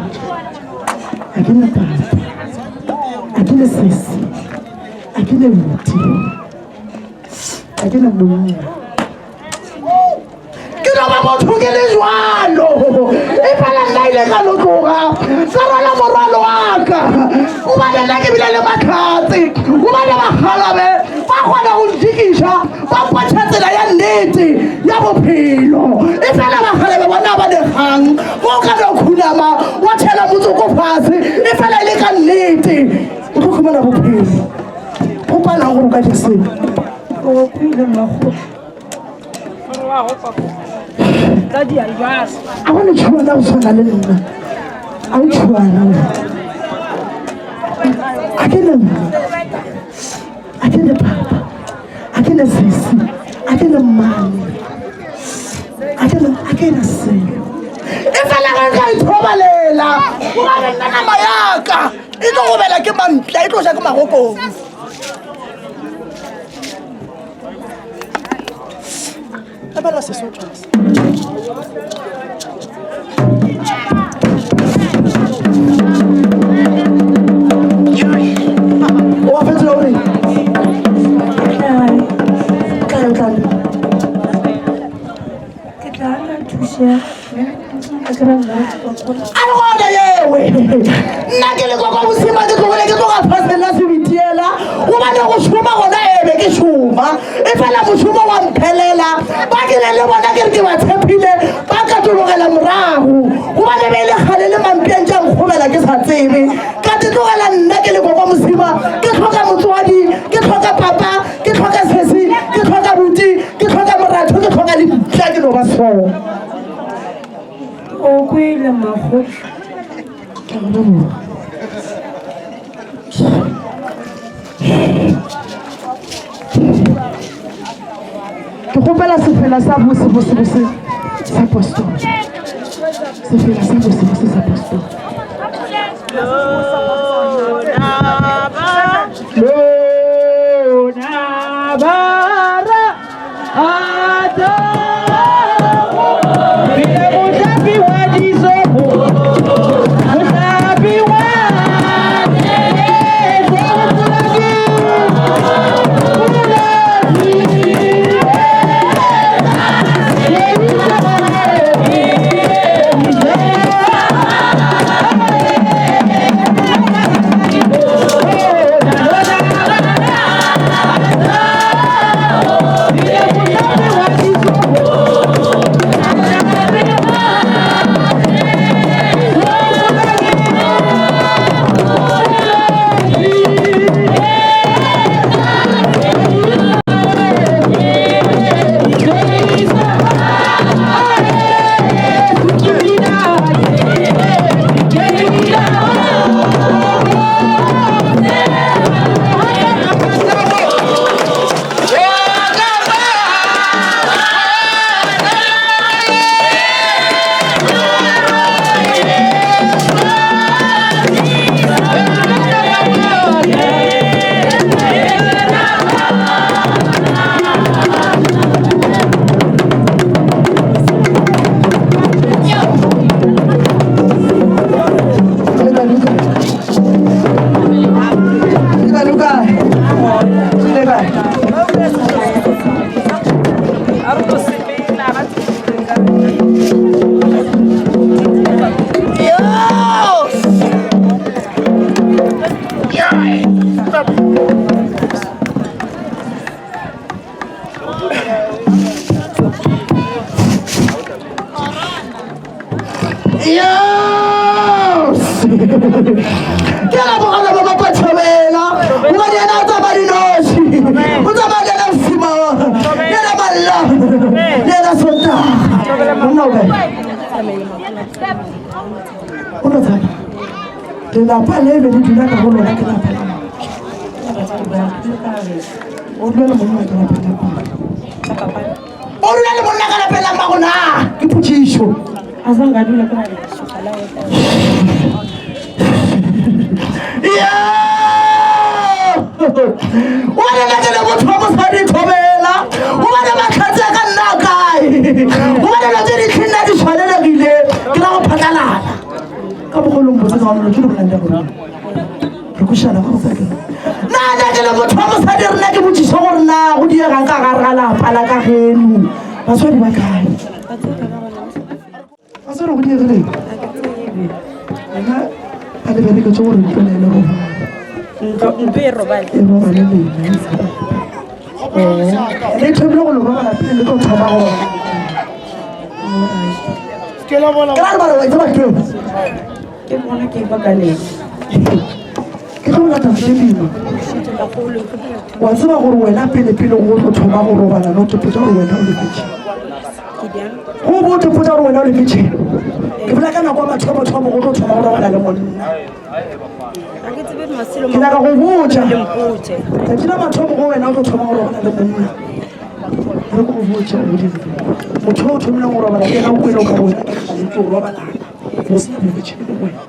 ga ke ne papa, ga ke ne sesi, ga ke ne buti, ga ke ne monna. Ke no ba motho ke le jwalo. E fela nna ile ka no tloga ka rwala morwalo wa ka. Gobane nna ke bile le mahlatse, gobane bakgalabe ba kgona go ntikiša, ba mpontšha tsela ya nnete ya bophelo. E fela bakgalabe bona ba dikgang, mo o ka no khunama wa tšhela motsoko fase, e fela e le ka nnete o tlo khumana bophelo. Go palang gore o ka dira seo. O kwile mmakgolo. A go ne tšhuana go tshwana le nna a o tšhuana a ke ne mma a ke ne papa a ke ne sesi a ke ne mmane a ke ne a ke ne selo e fela ge nka ithobalela gobane nna nama yaka e tlo gobela ke mampša e tlo ja ke magokong Lebela Sesotho. O a fetola o reng? Tla tla. Ke tla nna thuša. A ke ra nna A re gona yewe. Nna ke le kwa bosima ke tlogele ke tloga faseng la sebitiela gobane go šoma gona ebe ke šoma e fela mošomo wa mphelela ba ke le le bona ke re ke ba tshepile ba katologela morago gobane be e le kgale le mampiang tša nkgobela ke sa tsebe ka te tlogela nna ke le kwa mosima ke tlhoka motswadi ke tlhoka papa ke tlhoka sesi ke tlhoka buti ke tlhoka moratho ke tlhoka le mpša ke no ba so O kwele mmakgolo. Ke a go leboga. Ke kgopela sefela sa bose bose bose sa pastor. Sefela sa bose bose sa pastor. Lona bara. Yes! Ke a leboga lebo ba Thobela. Gobane yena o tsamaya dinoši. O tsamaya le yena Mosima. Le yena Malla. Le yena Sontaga. Monna o kae? O no tsamaya. Lelapa le be le dula ka go lona ke lapa la mang? O dula le monna ka lapeng la mang? O dula le monna ka lapeng la mmago na? Ke potšišo. A sa nka dula ke gare la go Gobane nna ke le motho wa mosadi thobela gobane mahlatse a ka nna a kae gobane dilo tse ditlhe nna di tshwanelegile ke la go phatlalala ka bogolong botse ka gona tse di bolang gore re košana go tsake nna nna ke le motho wa mosadi rena ke botšiša gore na go diegang ka gare ga lapa la ka geno batswadi ba kae Ga se gore go diegileng. Lena a le bereketse gore ntlo le le robale. Ntlo e robale. E robale lena. Le thomile go le robala pele le tlo thoma go robala. Ke la bona. Ke ra lebala wa tseba ke. Ke bona ke kwa ka leng. Ke tlo bolela taba tše dingwe. Wa tseba gore wena pele pele go tlo thoma go robala no topotsa gore wena o lebetse. Go bo topotsa gore wena o lebetse. Ke bolela ka nako ya mathomo thomo go tlo thoma go robala le monna. Ke nyaka go botša. Tšatši la mathomo go wena o tlo thoma go robala le monna. Re ko go botša o bodile. Motho o thomileng go robala ke yena o kwele o ka wena ke kgale ntse o robalana. Go sena bolwetši le wena.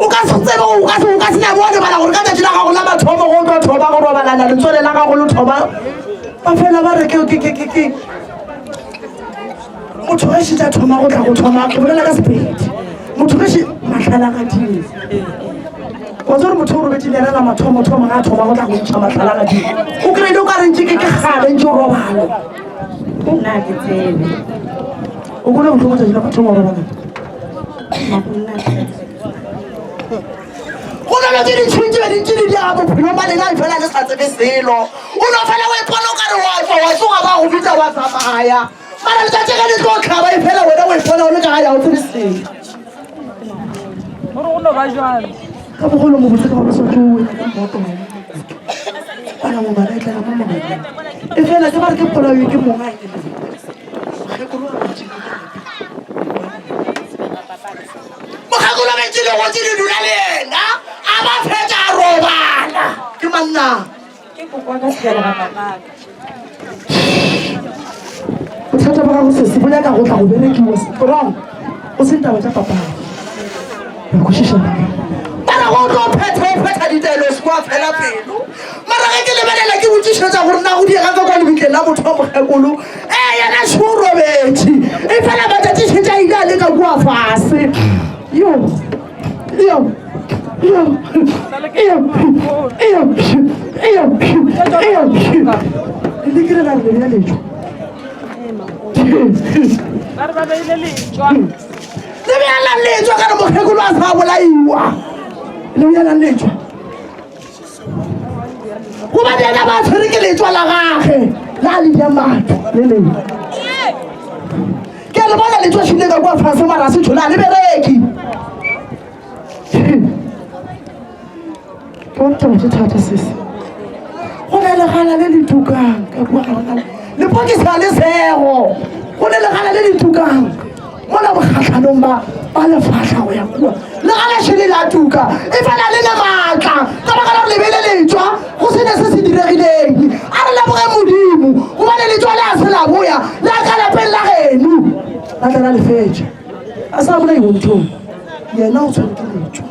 O ka se tsebe o ka se o ka se na bone bala gore ka tšatši la gago la mathomo go tlo thoma go robalana letswele la gago le thoma ba fela ba re ke ke ke ke ke motho ge šetša thoma go tla go thoma ke bolela ka sepedi motho ge še mahlalagading wa tsore motho o robetse le yena la mathomo thoma ga a thoma go tla go ntšha mahlalagading o kry-ile o ka rentše ke ke kgale ntše o robalo Nna ke tsebe. O kgone go tlhokomotsa dilo batho ba robala. Go na le tse dintšhi tse dintši di dira bophelong ba lena e fela le sa tsebe selo. O no fela o ipona o ka re wa tswa wa tsoga ba go bitsa wa tsamaya. Mara letsatsi ge le tlo tlhaba e fela wena o ipona o le ka gae ga o tsebe selo. Gore go no ba jwalo. Ka bogolo mo botse ka gore sa tsoe ka mmoto wa bana mo bana e tlela mo mogaleng. E fela ke ba re ke polao ke monga e le. Mokgekolo a botse Mokgekolo a betse le go tse di dula le yena a ba fetsa a robala. Ke manna. Ke kokwa ka sebelega papaka. Bothata ba gago sesi bo nyaka go tla go berekiwa strong o seng taba tša papadi. Re kwešiša na? Mara go tlo phetha o phetha ditaelo o se wa fela pelo. Mara ge ke lebelela ke botšišetša gore na go diega ka kwa lebitleng la motho wa mokgekolo ee yena šo o robetše e fela matšatši šetše a ile a le ka kua fase. Yo yo yo yo yo yo yo le lekile la re le bea letšwa. Ba re ba beile letšwa. Le bea la letšwa ka re mokgekolo a sa bolaiwa. Le bea la letšwa. Gobane yena ba tshwere ke letšwa la gage la le ja batho le lengwe. Ke a le bona letšwa šile ka kwa fase mara se tšhola le bereki. Ke bona taba tše thata sese. Go na legala le le tukang ka kua gare ga lepokisi ga le sego. Go na legala le le tukang mola bokgahlanong ba ba lefahla go ya kua. Legala šele la tuka e fela le le maatla ka baka la gore le be le letšwa go sene se se diregileng. A re leboge Modimo gobane letšwa le a se la boya la ka lapeng la geno la tla la le fetša. A sa bolaiwe motho yena o tshwere ke letšwa.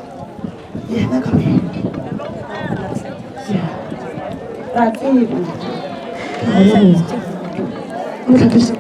Yena ka boyena. Ra tseba. Mo tlhapiša.